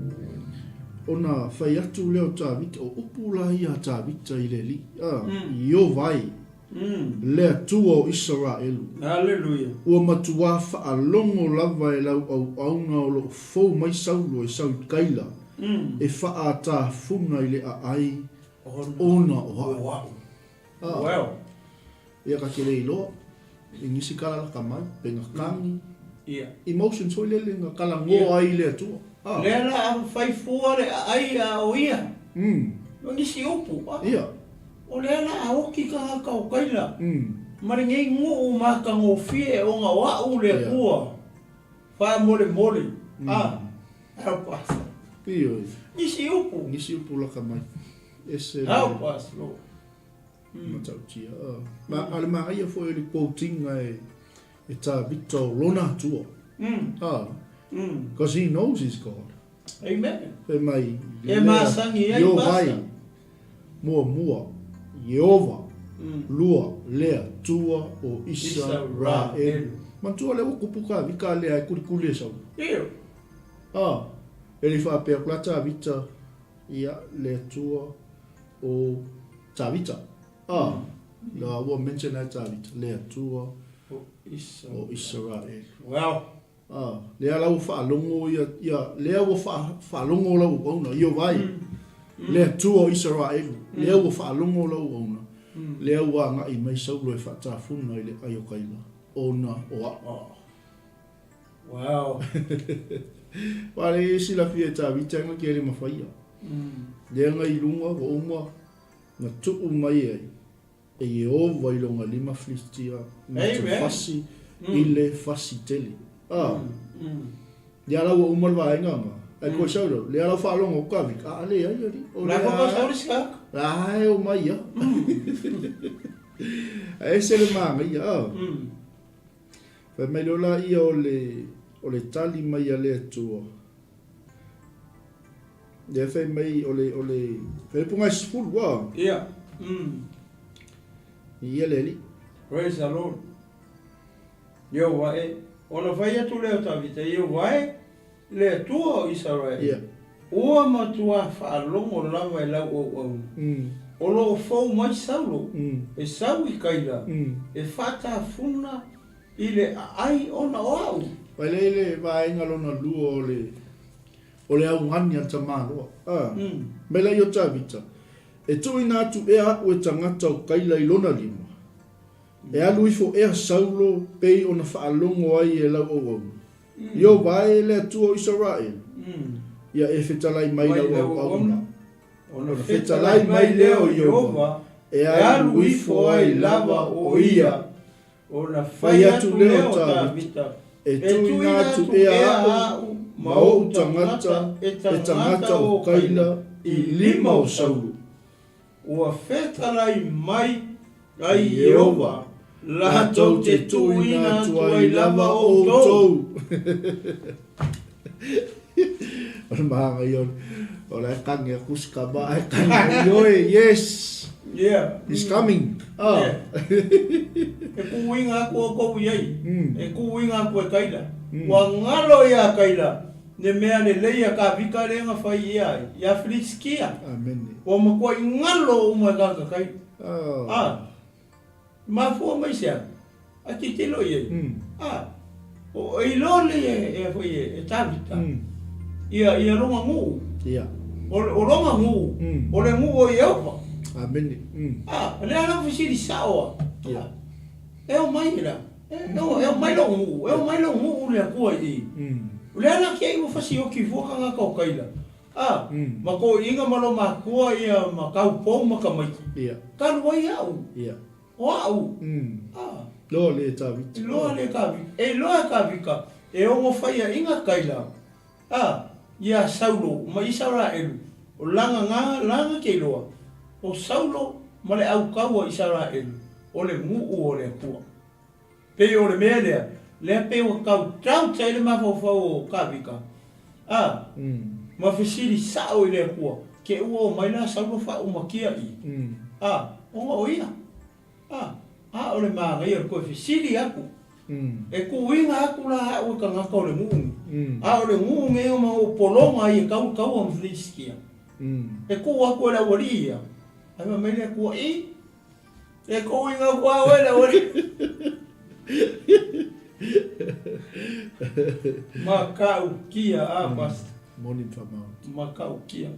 Speaker 3: Ona fai atu lea o Tavita, o upu la ia a Tavita i le alii. A. Ieova e. Le Atua o Isaraelu.
Speaker 2: Aleluia.
Speaker 3: Ua matuā faalogo lava e lau auauna o lo o fou mai Saulo e sau i Kaila, e faaatafuna i le aai ona o a'u.
Speaker 2: Well.
Speaker 3: Ia ka te le iloa, i nisi kala laka mai, pe nga kagi,
Speaker 2: Ia.
Speaker 3: emotions foi lele nga kala ngoa ai i le Atua.
Speaker 2: Lea la a fai fua le aai a o ia. Ma nisi upu.
Speaker 3: Ia.
Speaker 2: O lea la a oki tagata o Kaila, ma lenei nuu matagofie ona o a'u le Atua faamolemole, a, help us.
Speaker 3: Ioe.
Speaker 2: Nisi upu.
Speaker 3: Nisi upu laka mai. Ese le.
Speaker 2: Help us, Lord.
Speaker 3: Matautia. Ma, a le magaia foi o le quoting e, e Tavita o lona Atua. A, because he knows his God.
Speaker 2: Amen.
Speaker 3: Fai mai,
Speaker 2: E masani ai
Speaker 3: Ieova, muamua, Ieova, lua, le Atua o Isaraelu. Manatua lea ua kupu Tavita lea e kulikuli e Saulu.
Speaker 2: Io.
Speaker 3: A, e le i faapea atu la Tavita, ia, le Atua o Tavita. A, la ua mention ai Tavita, le Atua o Isaraelu.
Speaker 2: Well.
Speaker 3: Ā, lea la ua faalogo ia, ia, lea ua faa, faalogo lau auauna, Ieova e, le Atua o Isaraelu, lea ua faalogo lau auauna, lea ua agai mai Saulo e faatafuna i le ai o Kaila, ona o a'u.
Speaker 2: Wow.
Speaker 3: Aua le silafia e Tavita na ke le mafaia. Lea na i luga ua uma na tuu mai ai E Ieova i lona lima Filistia ma te fasi i le fasi tele. A, ia la ua uma le vaega nga. Ai koe sau leo, lea lau faalogo o ka vika, a leai alii. O
Speaker 2: lea
Speaker 3: la e o mai ia. Ae ese le manaia, a. Fai mai loa laia o le, o le tali mai a le Atua. Lea fai mai o le, o le, fai le punga e 10, a.
Speaker 2: Ia.
Speaker 3: Ia le alii.
Speaker 2: Praise the Lord. Ieova e, ona fai atu lea o Tavita, Ieova e, le Atua o Isaraele,
Speaker 3: Ia.
Speaker 2: ua matuā faalogo lava e lau auauna, o lo o fou mai Saulo, e sau i Kaila, e faatafuna i le aai ona o a'u.
Speaker 3: Mai lea i le vaega lona lua o le, o le augani a le tamaloa. A, mai la i o Tavita, E tuuina atu ea a'u e tagata o Kaila i lona lima, e alu ifo ea Saulo pei ona faalogo ai e lau auauna, Ieova e, le Atua o Isaraelu, ia e fetalai mai lau auauna, ona fetalai mai lea o Ieova, e alu ifo ai lava o ia.
Speaker 2: Ona fai atu lea o Tavita,
Speaker 3: E tuuina atu ea a'u ma o'u tagata e tagata o Kaila i lima o Saulu.
Speaker 2: Ua fetalai mai ai Ieova, latou te tuuina atu ai lava outou.
Speaker 3: O le maga ia o la e kage aku si kama ae kage ai ioe, yes!
Speaker 2: Yeah.
Speaker 3: He's coming. Ah.
Speaker 2: Yeah. E kuuiga aku oukou i ai, e kuuiga aku e Kaila. Ua ngalo iā Kaila le mea lelei a Kavika lea na fai ia ai iā Filisitia.
Speaker 3: Amene.
Speaker 2: Ua matua i ngalo uma e kānaka Kaila.
Speaker 3: Ah.
Speaker 2: Ah. Mafua mai se a? A titilo i ai. A, o e iloa lei e, e foi e, e Tavita. Ia, ia longa nuu.
Speaker 3: Ia.
Speaker 2: O, o longa nuu. O le nuu o Ieova.
Speaker 3: Amene.
Speaker 2: A, lea la fesili sao a.
Speaker 3: Ia.
Speaker 2: E o mai la. E, o, e o mai lou nuu. E o mai lou nuu le Atua i i. O lea la kia i ua fasi oki fua kangaka o Kaila. A, ma toeaiina ma lo matua ia ma taupou ma tamaiti. Talu ai au. O au. A.
Speaker 3: Loa le Tavita.
Speaker 2: Loa le Tavita. E iloa e Tavita e ono faiaina Kaila, a, ia Saulo ma Isaraelu, o lana na, lana te iloa, o Saulo ma le autau a Isaraelu, o le nuu o le Atua. Pei o le mea lea, lea pei ua tautau ai le mafaufau o Tavita, a, ma fesili sao i le Atua, Ke ua omai la Saulo faaumakia i, a, ona o ia, a, a o le manaia o le toe fesili atu, e tuuina atu la au e tagata o le nuu nei, a o le nuu nei ma ou pologa ai e tau le taua ma Filistia, e tuu atu e le aualii ia, ae fai mai le Atua, i, E kouinga kua oe le ori. Makaukia a pastor.
Speaker 3: Moni ma whamau.
Speaker 2: Makaukia.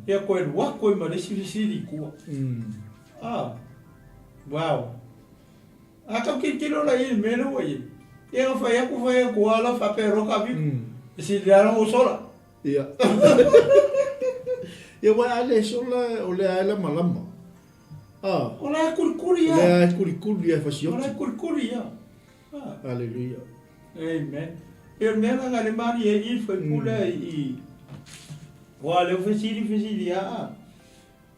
Speaker 2: Ia koe lua koe ma le isi fesili i tua. Ah. Wow. A tau tilotilo la i le mea lea ua i ai. Ia na fai atu fai atu a la faapea loa ka vika. E sili lava ona ou sola.
Speaker 3: Ia. Ia uae a le sola o lea e lamalama.
Speaker 2: Ah. O la e kulikuli ia.
Speaker 3: O lea e kulikuli ia e fasioti.
Speaker 2: O la e kulikuli ia. Ah.
Speaker 3: Hallelujah.
Speaker 2: Amen. E o le mea la nga le mari e i faipule i Ua leo fesili fesili a.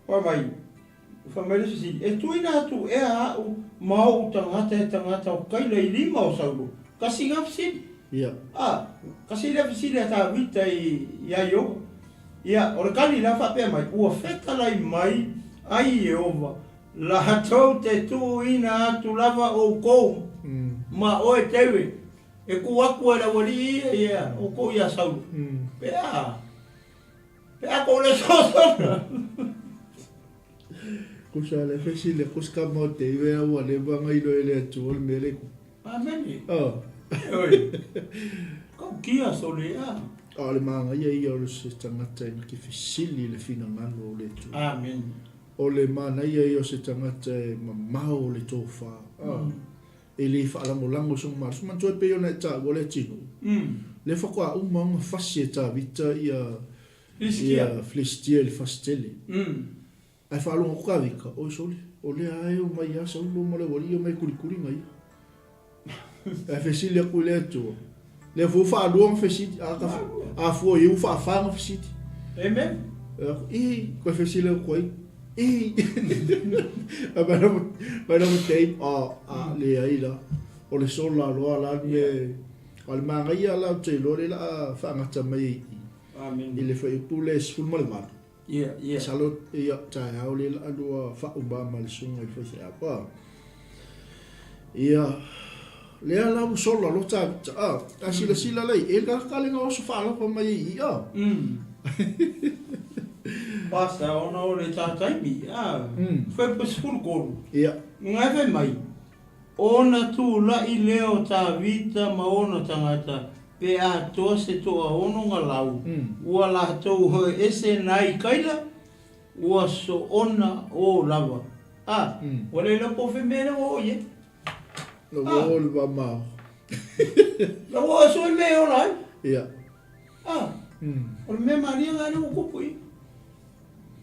Speaker 2: Wa mai. Fa mai le fesili. E tuina atu ea au ma ou tagata e tagata o Kaila i lima o Saulo. Kasi nga fesili.
Speaker 3: Ia.
Speaker 2: Ah, kasi lea fesili a Tavita i ia Ioba. Ia, o le kali la faapea mai, Ua fetalai mai ai Ieova, latou te tuuina atu lava oukou ma oe Teve, e kū aku ai le aualii ia ia oukou iā Saulo. Pe a, pe a kou le sosola.
Speaker 3: Kusa le fesili a kusi ka mau te iwe a ua leva nga ilo ele atu o le mele ku.
Speaker 2: Amene.
Speaker 3: Oh.
Speaker 2: Oi. Kau kia sole a.
Speaker 3: A o le magaia ia o le se tagata e na ke fesili i le finagalo o le Atua.
Speaker 2: Amen.
Speaker 3: O le manaia ia o se tagata e mamao o le tofa. A. E le faalagolago sona malosi. Manatua e pei ona e taua le atinuu. Lea faatoa uma ona fasi e Tavita ia
Speaker 2: Filistia.
Speaker 3: Ia Filistia i le fasi tele. Ae faalogo atu Tavita, oi sole, o lea lava e omai lava Saulo ma le aualii omai e kulikuli nga ia. Ae fesili atu i le Atua, lea foi ua faalua ona fesili, a ka, a fua i ai ua faafa ona fesili.
Speaker 2: Amen.
Speaker 3: Ii, koe fesili atu ai, ii. Ae mai lava, mai lava Dave, a, a, leai la, o le sola loa la le mea, a o le manaia la ou te iloa lea o le a faagata mai ai i i.
Speaker 2: Amen.
Speaker 3: I le fuaiupu lea e 18.
Speaker 2: Ia, ia.
Speaker 3: Masalo, ia, taeao lea la lua faauma ma le susuga i le faifeau. A. Ia, lea la ua sola loa Tavita. A, a silasila la i e ka ka le gaoso faalapa mai ai i a.
Speaker 2: Pastor, ona o le tā taimi, a, fai po 13.
Speaker 3: Ia.
Speaker 2: Ngai fai mai, Ona tula'i lea o Tavita ma ona tagata, pe atoa se toaono nga lau, ua latou hoe ese nai Kaila, ua soona o lava. A, ua le iloa po o fea mea lea ua oo i ai.
Speaker 3: La ua oo i le vamao.
Speaker 2: La ua oo soo i mea e ola ai.
Speaker 3: Ia.
Speaker 2: A, o le mea malie nga lea ua tupu i.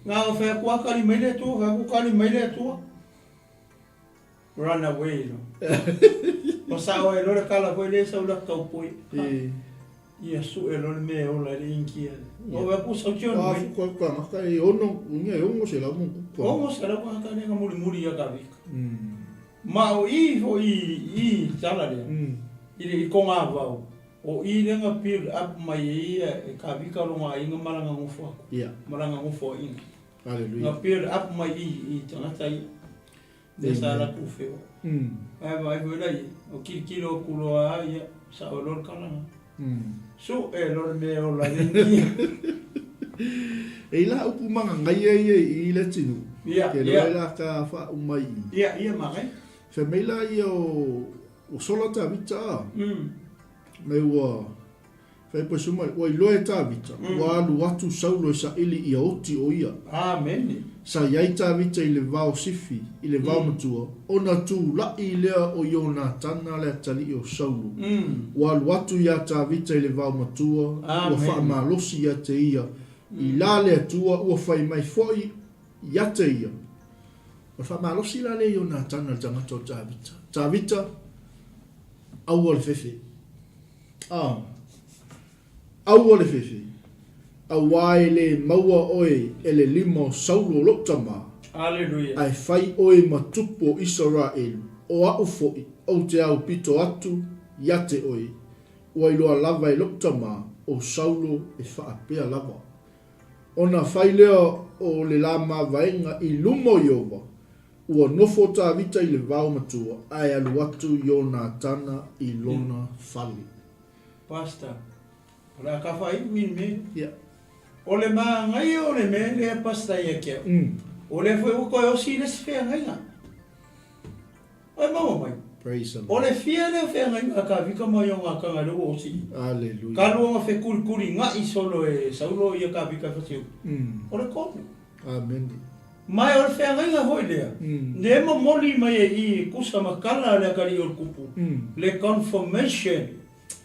Speaker 2: Nga o fai atu a kali mai le Atua, fai atu kali mai le Atua. Run away no. O sao ai loa le kala foi lea sau la taupoi. Ia sue loa le mea e ola ai le inki ale. O wea ku sau tion mai.
Speaker 3: A ko ka ngaka e ono unia e ongo se lau mo ku.
Speaker 2: Ongo se lau ka ka lenga muri muri ia ka vika. Ma o i fo i i tala lea. I le i konga vau. O i lenga build up mai e ia e ka vika longa inga malanga ngofo aku. Malanga ngofo inga.
Speaker 3: Hallelujah.
Speaker 2: Nga build up mai i i tangata i. Lea sa alu atu feo. Ae vaai foi la i o kilokilo aku loa a ia, sao loa le kalaga. Sue loa le mea e ola ai le inikia.
Speaker 3: E i la upu magagaia ia i i le atunuu.
Speaker 2: Ia,
Speaker 3: Ke
Speaker 2: ia.
Speaker 3: loa la ka faauma i i.
Speaker 2: Ia, ia magai.
Speaker 3: Fai mai la ia o sola Tavita a. Me ua Fai po suma, ua iloa e Tavita, ua alu atu Saulo e saili ia oti o ia.
Speaker 2: Amene.
Speaker 3: Sa i ai Tavita i le vao sifi, i le vao matua, ona tulaʻi lea o Ionatana le atalii o Saulo. Ua alu atu iā Tavita i le vao matua, ua faamalosi ia te ia. I la le Atua ua fai mai foʻi ia te ia. O le faamalosi la lea i Ionatana le tagata o Tavita. Tavita, aua le fefe. Ah. Aua le fefe, auā e lē maua oe e le lima o Saulo lou tamā,
Speaker 2: Aleluia.
Speaker 3: ae fai oe ma tupu o Isaraelu, o aʻu foʻi, ou te aupito atu ia te oe, ua iloa lava e lou tamā, o Saulo e faapea lava. Ona fai lea o le la mavaega i luma o Ieova, ua nofo Tavita i le vao matua, ae alu atu Ionatana i lona fale.
Speaker 2: Pastor, o le a ka faaiu i le mea.
Speaker 3: Ia.
Speaker 2: O le magaia o le mea lea Pastor ia te au, o lea foi ua toe osi le isi feagaiga. Oi maua mai.
Speaker 3: Praise the
Speaker 2: O
Speaker 3: Lord.
Speaker 2: le fia lea o feagaiga a Kavika mai o Gakaga lea ua osi i.
Speaker 3: Hallelujah.
Speaker 2: Ka lua nga fekulikuli gaʻi solo e Saulo ia Kavika e fasiu. O le kolu.
Speaker 3: Amene.
Speaker 2: Ma o le feagaiga foi lea, ne momoli mai e i e kusa ma kala le akalii o le kupu, le confirmation.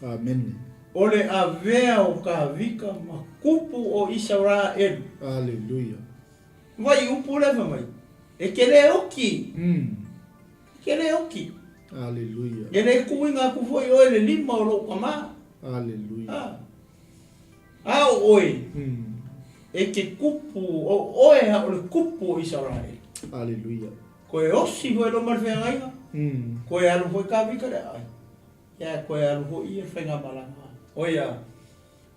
Speaker 3: Amene.
Speaker 2: O le avea o Kavika ma kupu o Isaraelu.
Speaker 3: Aleluia.
Speaker 2: Vai upu lea fai mai, e te le oki. E te le oki.
Speaker 3: Aleluia.
Speaker 2: E le tuuina atu foi oe le lima o lou tama.
Speaker 3: Aleluia.
Speaker 2: A. A o oe, e te kupu, o oe a o le kupu o Isaraelu.
Speaker 3: Aleluia.
Speaker 2: Koe osi foi lo ma le feagaiga, koe alu foi Kavika le aai, ia koe alu foi ia le faigamalaga. Oia,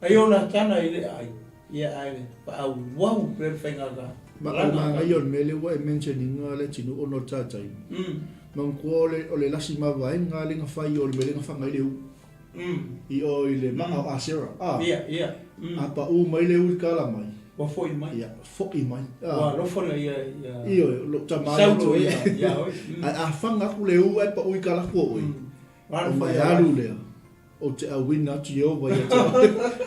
Speaker 2: ai o Natana i le aai, ia ae le faaauau pea le faigamalaga.
Speaker 3: Ma o le magaia o le mea lea ua e mention ina le atunuu ona o le taitaina. Manatua o le o le lasi mavaega lea na fai o le mea lea na faga ai le u. I o i le maa o Asera. A.
Speaker 2: Ia, ia.
Speaker 3: A paʻu mai le ui kala mai.
Speaker 2: Ua foʻi mai.
Speaker 3: Ia, foʻi mai.
Speaker 2: Ua alofa le ia, ia.
Speaker 3: Ioe, o lou tama
Speaker 2: Saulo ia, ia oe.
Speaker 3: Ae a faga aku le u ae paʻu i kalaku o oe. Ona e alu lea, ou te auina atu Ieova ia te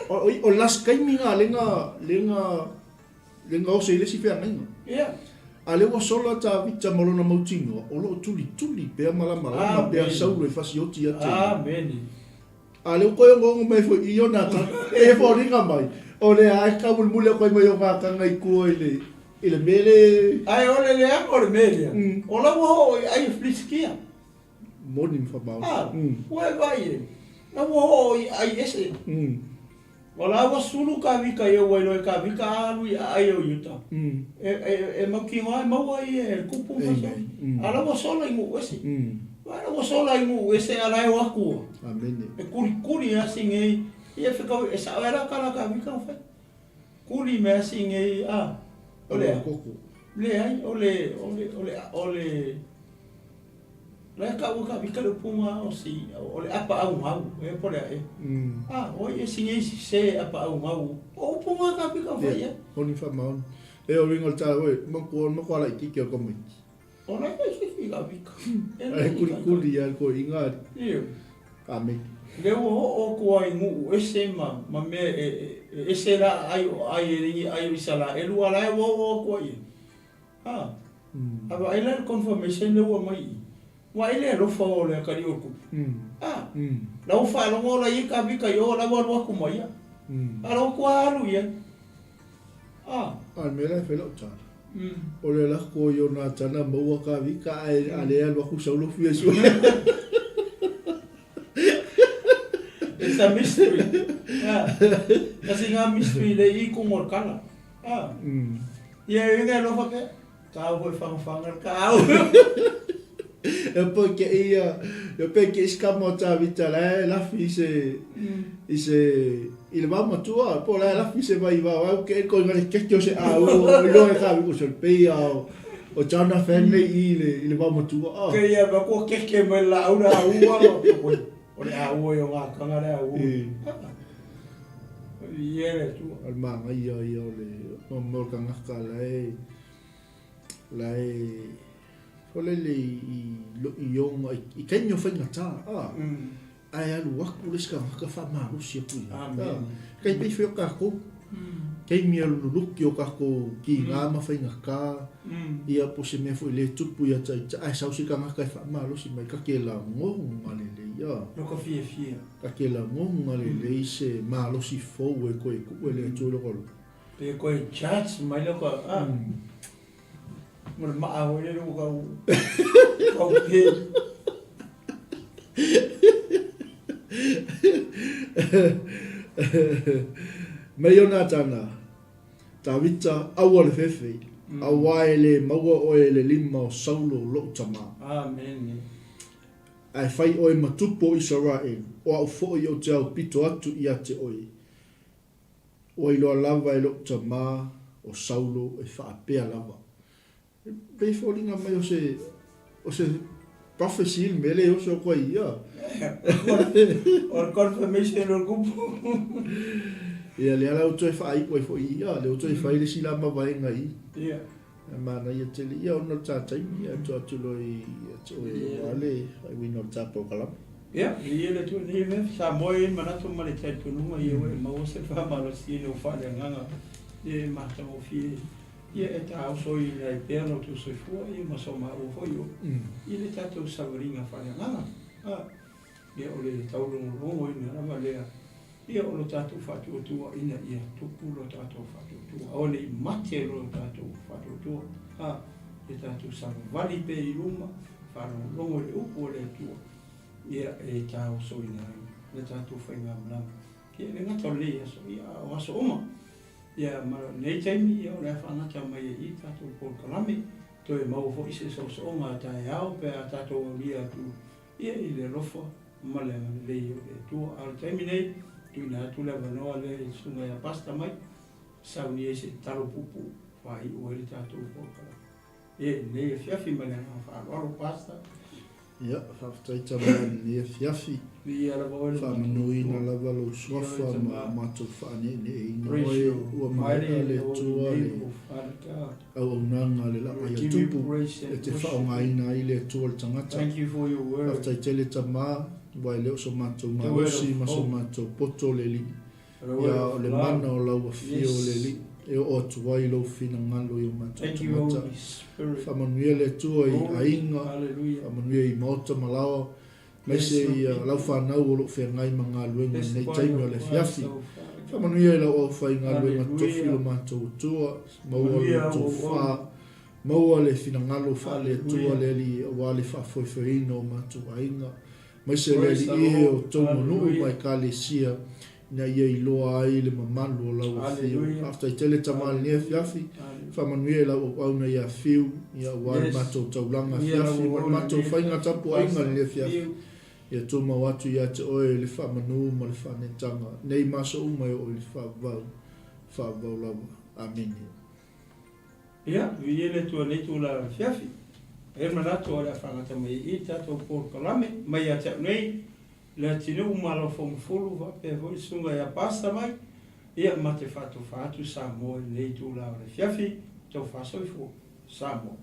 Speaker 3: oe. O last taimi na le na, le na, le na ose i le isi feagaiga.
Speaker 2: Ia.
Speaker 3: A lea ua sola Tavita ma lona mautinoa, o lo o tulituli pea malamalama pea Saulo e fasioti ia te ia.
Speaker 2: Amene.
Speaker 3: A lea ua toe ongoongo mai foi i Ionatana, e foliga mai, o lea e taumulimuli atu ai ma Ionatana i tua i le, i le mea le.
Speaker 2: Ae o le leaga o le mea lea, o la ua oo i ai e Filistia.
Speaker 3: Moni ma whamaoni.
Speaker 2: Ah, ua e vai e. La ua oo i ai ese. O la ua sulu ka vika i ua iloa ka vika alu i ai o Iuta. E, e, e mautinoa e maua i e kupu ma se. A la ua sola i nuu ese. Wa la ua sola i nuu ese a la e o akua.
Speaker 3: Amene.
Speaker 2: E kuli kuli a si ngei. Ia whika e sa era kala ka vika o whai. Kuli me a si ngei a. O le a. Leai, o le, o le, o le, o le, La e kau ka vika le upunga o si, o le apa au ngau, e po le e. Ah, o e si ngei si se apa au ngau. O upunga ka vika o fai e.
Speaker 3: Honi wha maoni. E o ringo le tala oe, ma kua, ma kua lai tiki o komaiti.
Speaker 2: O la e si si ka vika.
Speaker 3: E kuri kuri ia ko inga.
Speaker 2: Iyo.
Speaker 3: Ka me.
Speaker 2: Le ua ho o kua i ngu ese ma, ma me e, e, ese la ai o ai e ringi ai o isala. E lua la e ua o kua i. A, a vaai la le confirmation lea ua mai i, vaai le alofa o le akalii o le kupu. A, la ua faalogo la ia ka vika i o, la ua alu atu ma ia. A la ua tua alu i ai. A.
Speaker 3: A le mea la e fai lau tala. O le lako i ona tana maua ka vika ae a le alu aku Saulo fia sue.
Speaker 2: It's a mystery. Yeah. Kasi nga mystery le i kung o kala. Ah. Ia e uiga e lofa pea. Ka au foi whangawhanga ka au.
Speaker 3: E po ke ia, e pe ke iska mo Tavita la e lafi i se, i se, i le vao matua, po la e lafi se vai vao au ke ko ngare ke o se au, o i loe ka o se pe ia o, o Chana Family i le, i le vao matua. Oh.
Speaker 2: Ke ia ma ko ke ke mai la au la ua, o le au e o ngā kanga le au. Ia le Atua.
Speaker 3: O le magaia ia o le o mea o le tagata la e la e foi lele i i i i taimi o faigata a ae alu atu le isi tagata faamalosi atu i ai. Kai pei foi o tatou taimi a luluki o tatou kiga ma faigata ia po o se mea foi le tupu ia ita ae sau se tagata e faamalosi mai ka ke lagoga lelei a.
Speaker 2: No ka fiafia.
Speaker 3: Ka ke lagona lelei se malosi fou e toe tuu e le Atua i loko alofa.
Speaker 2: Pe koe judge mai lea ka a. Mo le maa hoi le ua kau kau pe.
Speaker 3: Mai Ionatana, Tavita, aua le fefe, auā e lē maua oe e le lima o Saulo loʻu tamā.
Speaker 2: Amene.
Speaker 3: Ae fai oe ma tupu o Isaraelu, o a'u foʻi ou te aupito atu ia te oe. Ua iloa lava e loʻu tamā o Saulo e faapea lava. E pei e foliga mai o se, o se prophecy le mea lea e oso atu ai ia.
Speaker 2: O le confirmation o le kupu.
Speaker 3: Ia, lea la ua toe faaiu ai foi ia, lea ua toe fai le isi la mavaega i.
Speaker 2: Ia.
Speaker 3: E manaia tele ia ona o le ta taimi, ia atu atu loa ia te oe aua le faaiuina o le ta polokalame.
Speaker 2: Ia, viia le Atua i lenei afiafi. Samoa e i ai manatu ma le talitonuga ia ua e maua se faamalosi i lou faaleagaga e matagofie ia e taosoina ai pea lo outou soifua ia ma so maua foi o i le tatou savaliga faaleagaga. A, ia o le taulogologoina lava lea ia o lo tatou faatuatua ina ia tupu lo tatou faatuatua, aua ne i mate lo tatou faatuatua. A, ia tatou savavali pea i luma, faalogologo i le upu a le Atua, ia e taosoina ai le tatou faigamalaga. Ia e le gata o lenei aso, ia a o aso uma. Ia ma lenei taimi, ia o le a faagata mai ai i i tatou polokalame, toe maua foi se soosooga a taeao pe a tatou aulia atu ia i le alofa ma le agalelei o le Atua. A o le taimi nei, tuuina atu le avanoa lea i le Susuga ia Pastor Mike, sauni ai se tatalo puupuu faaiu ai le tatou polokalame. Ia i lenei afiafi ma le agaga faaaloalo, Pastor.
Speaker 3: Ia, faafetai tama i lenei afiafi.
Speaker 2: Viia lava oe le
Speaker 3: Faamanuina lava lou suafa ma matou faaneeneeina oe ua maea le Atua le auaunaga a le lapa ia tupu e te faaaogaina ai le Atua le tagata. Faafetai tele tama aua e le o so matou malosi ma so matou poto le Alii. Ia o le mana o lau afio o le Alii e oo atu ai lou finagalo i o matou tagata. Faamanuia le Atua i aiga, faamanuia i maota ma laoa, aemaise i lau fanau o lo o feagai ma galuega i lenei taimi o le afiafi. Faamanuia i lau aufaigaluega tofi lo matou Atua, maua le tofa, maua le finagalo faale-Atua le Alii aua le faafoefoeina o matou aiga. Aemaise le Alii e o tou manuu ma Ekalesia ina ia iloa ai le mamalu o lau afio. Faafetai tele tama i lenei afiafi, faamanuia i lau auauna ia Fiu, ia aua le matou taulaga afiafi ma le matou faiga tapuaiga i lenei afiafi. Ia tumau atu ia te oe le faamanu ma le faaneetaga nei ma aso uma e oo i le faavavau, faavavau lava. Amene.
Speaker 2: Ia, viia le Atua i lenei itula afiafi. E i ai le manatu o le a faagata mai ai i i le tatou polokalame mai ia te au nei, Leatinuu ma lau Fomufulu faapea foi le Susuga ia Pasta mai, ia ma te faatofa atu Samoa i lenei itula o le afiafi, tofa soifua. Samoa.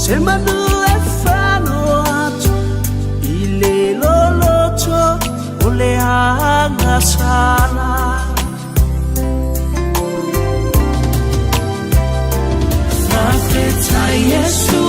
Speaker 1: Se manu e fano atu i le loloto o le agasala. Faafetai Iesu.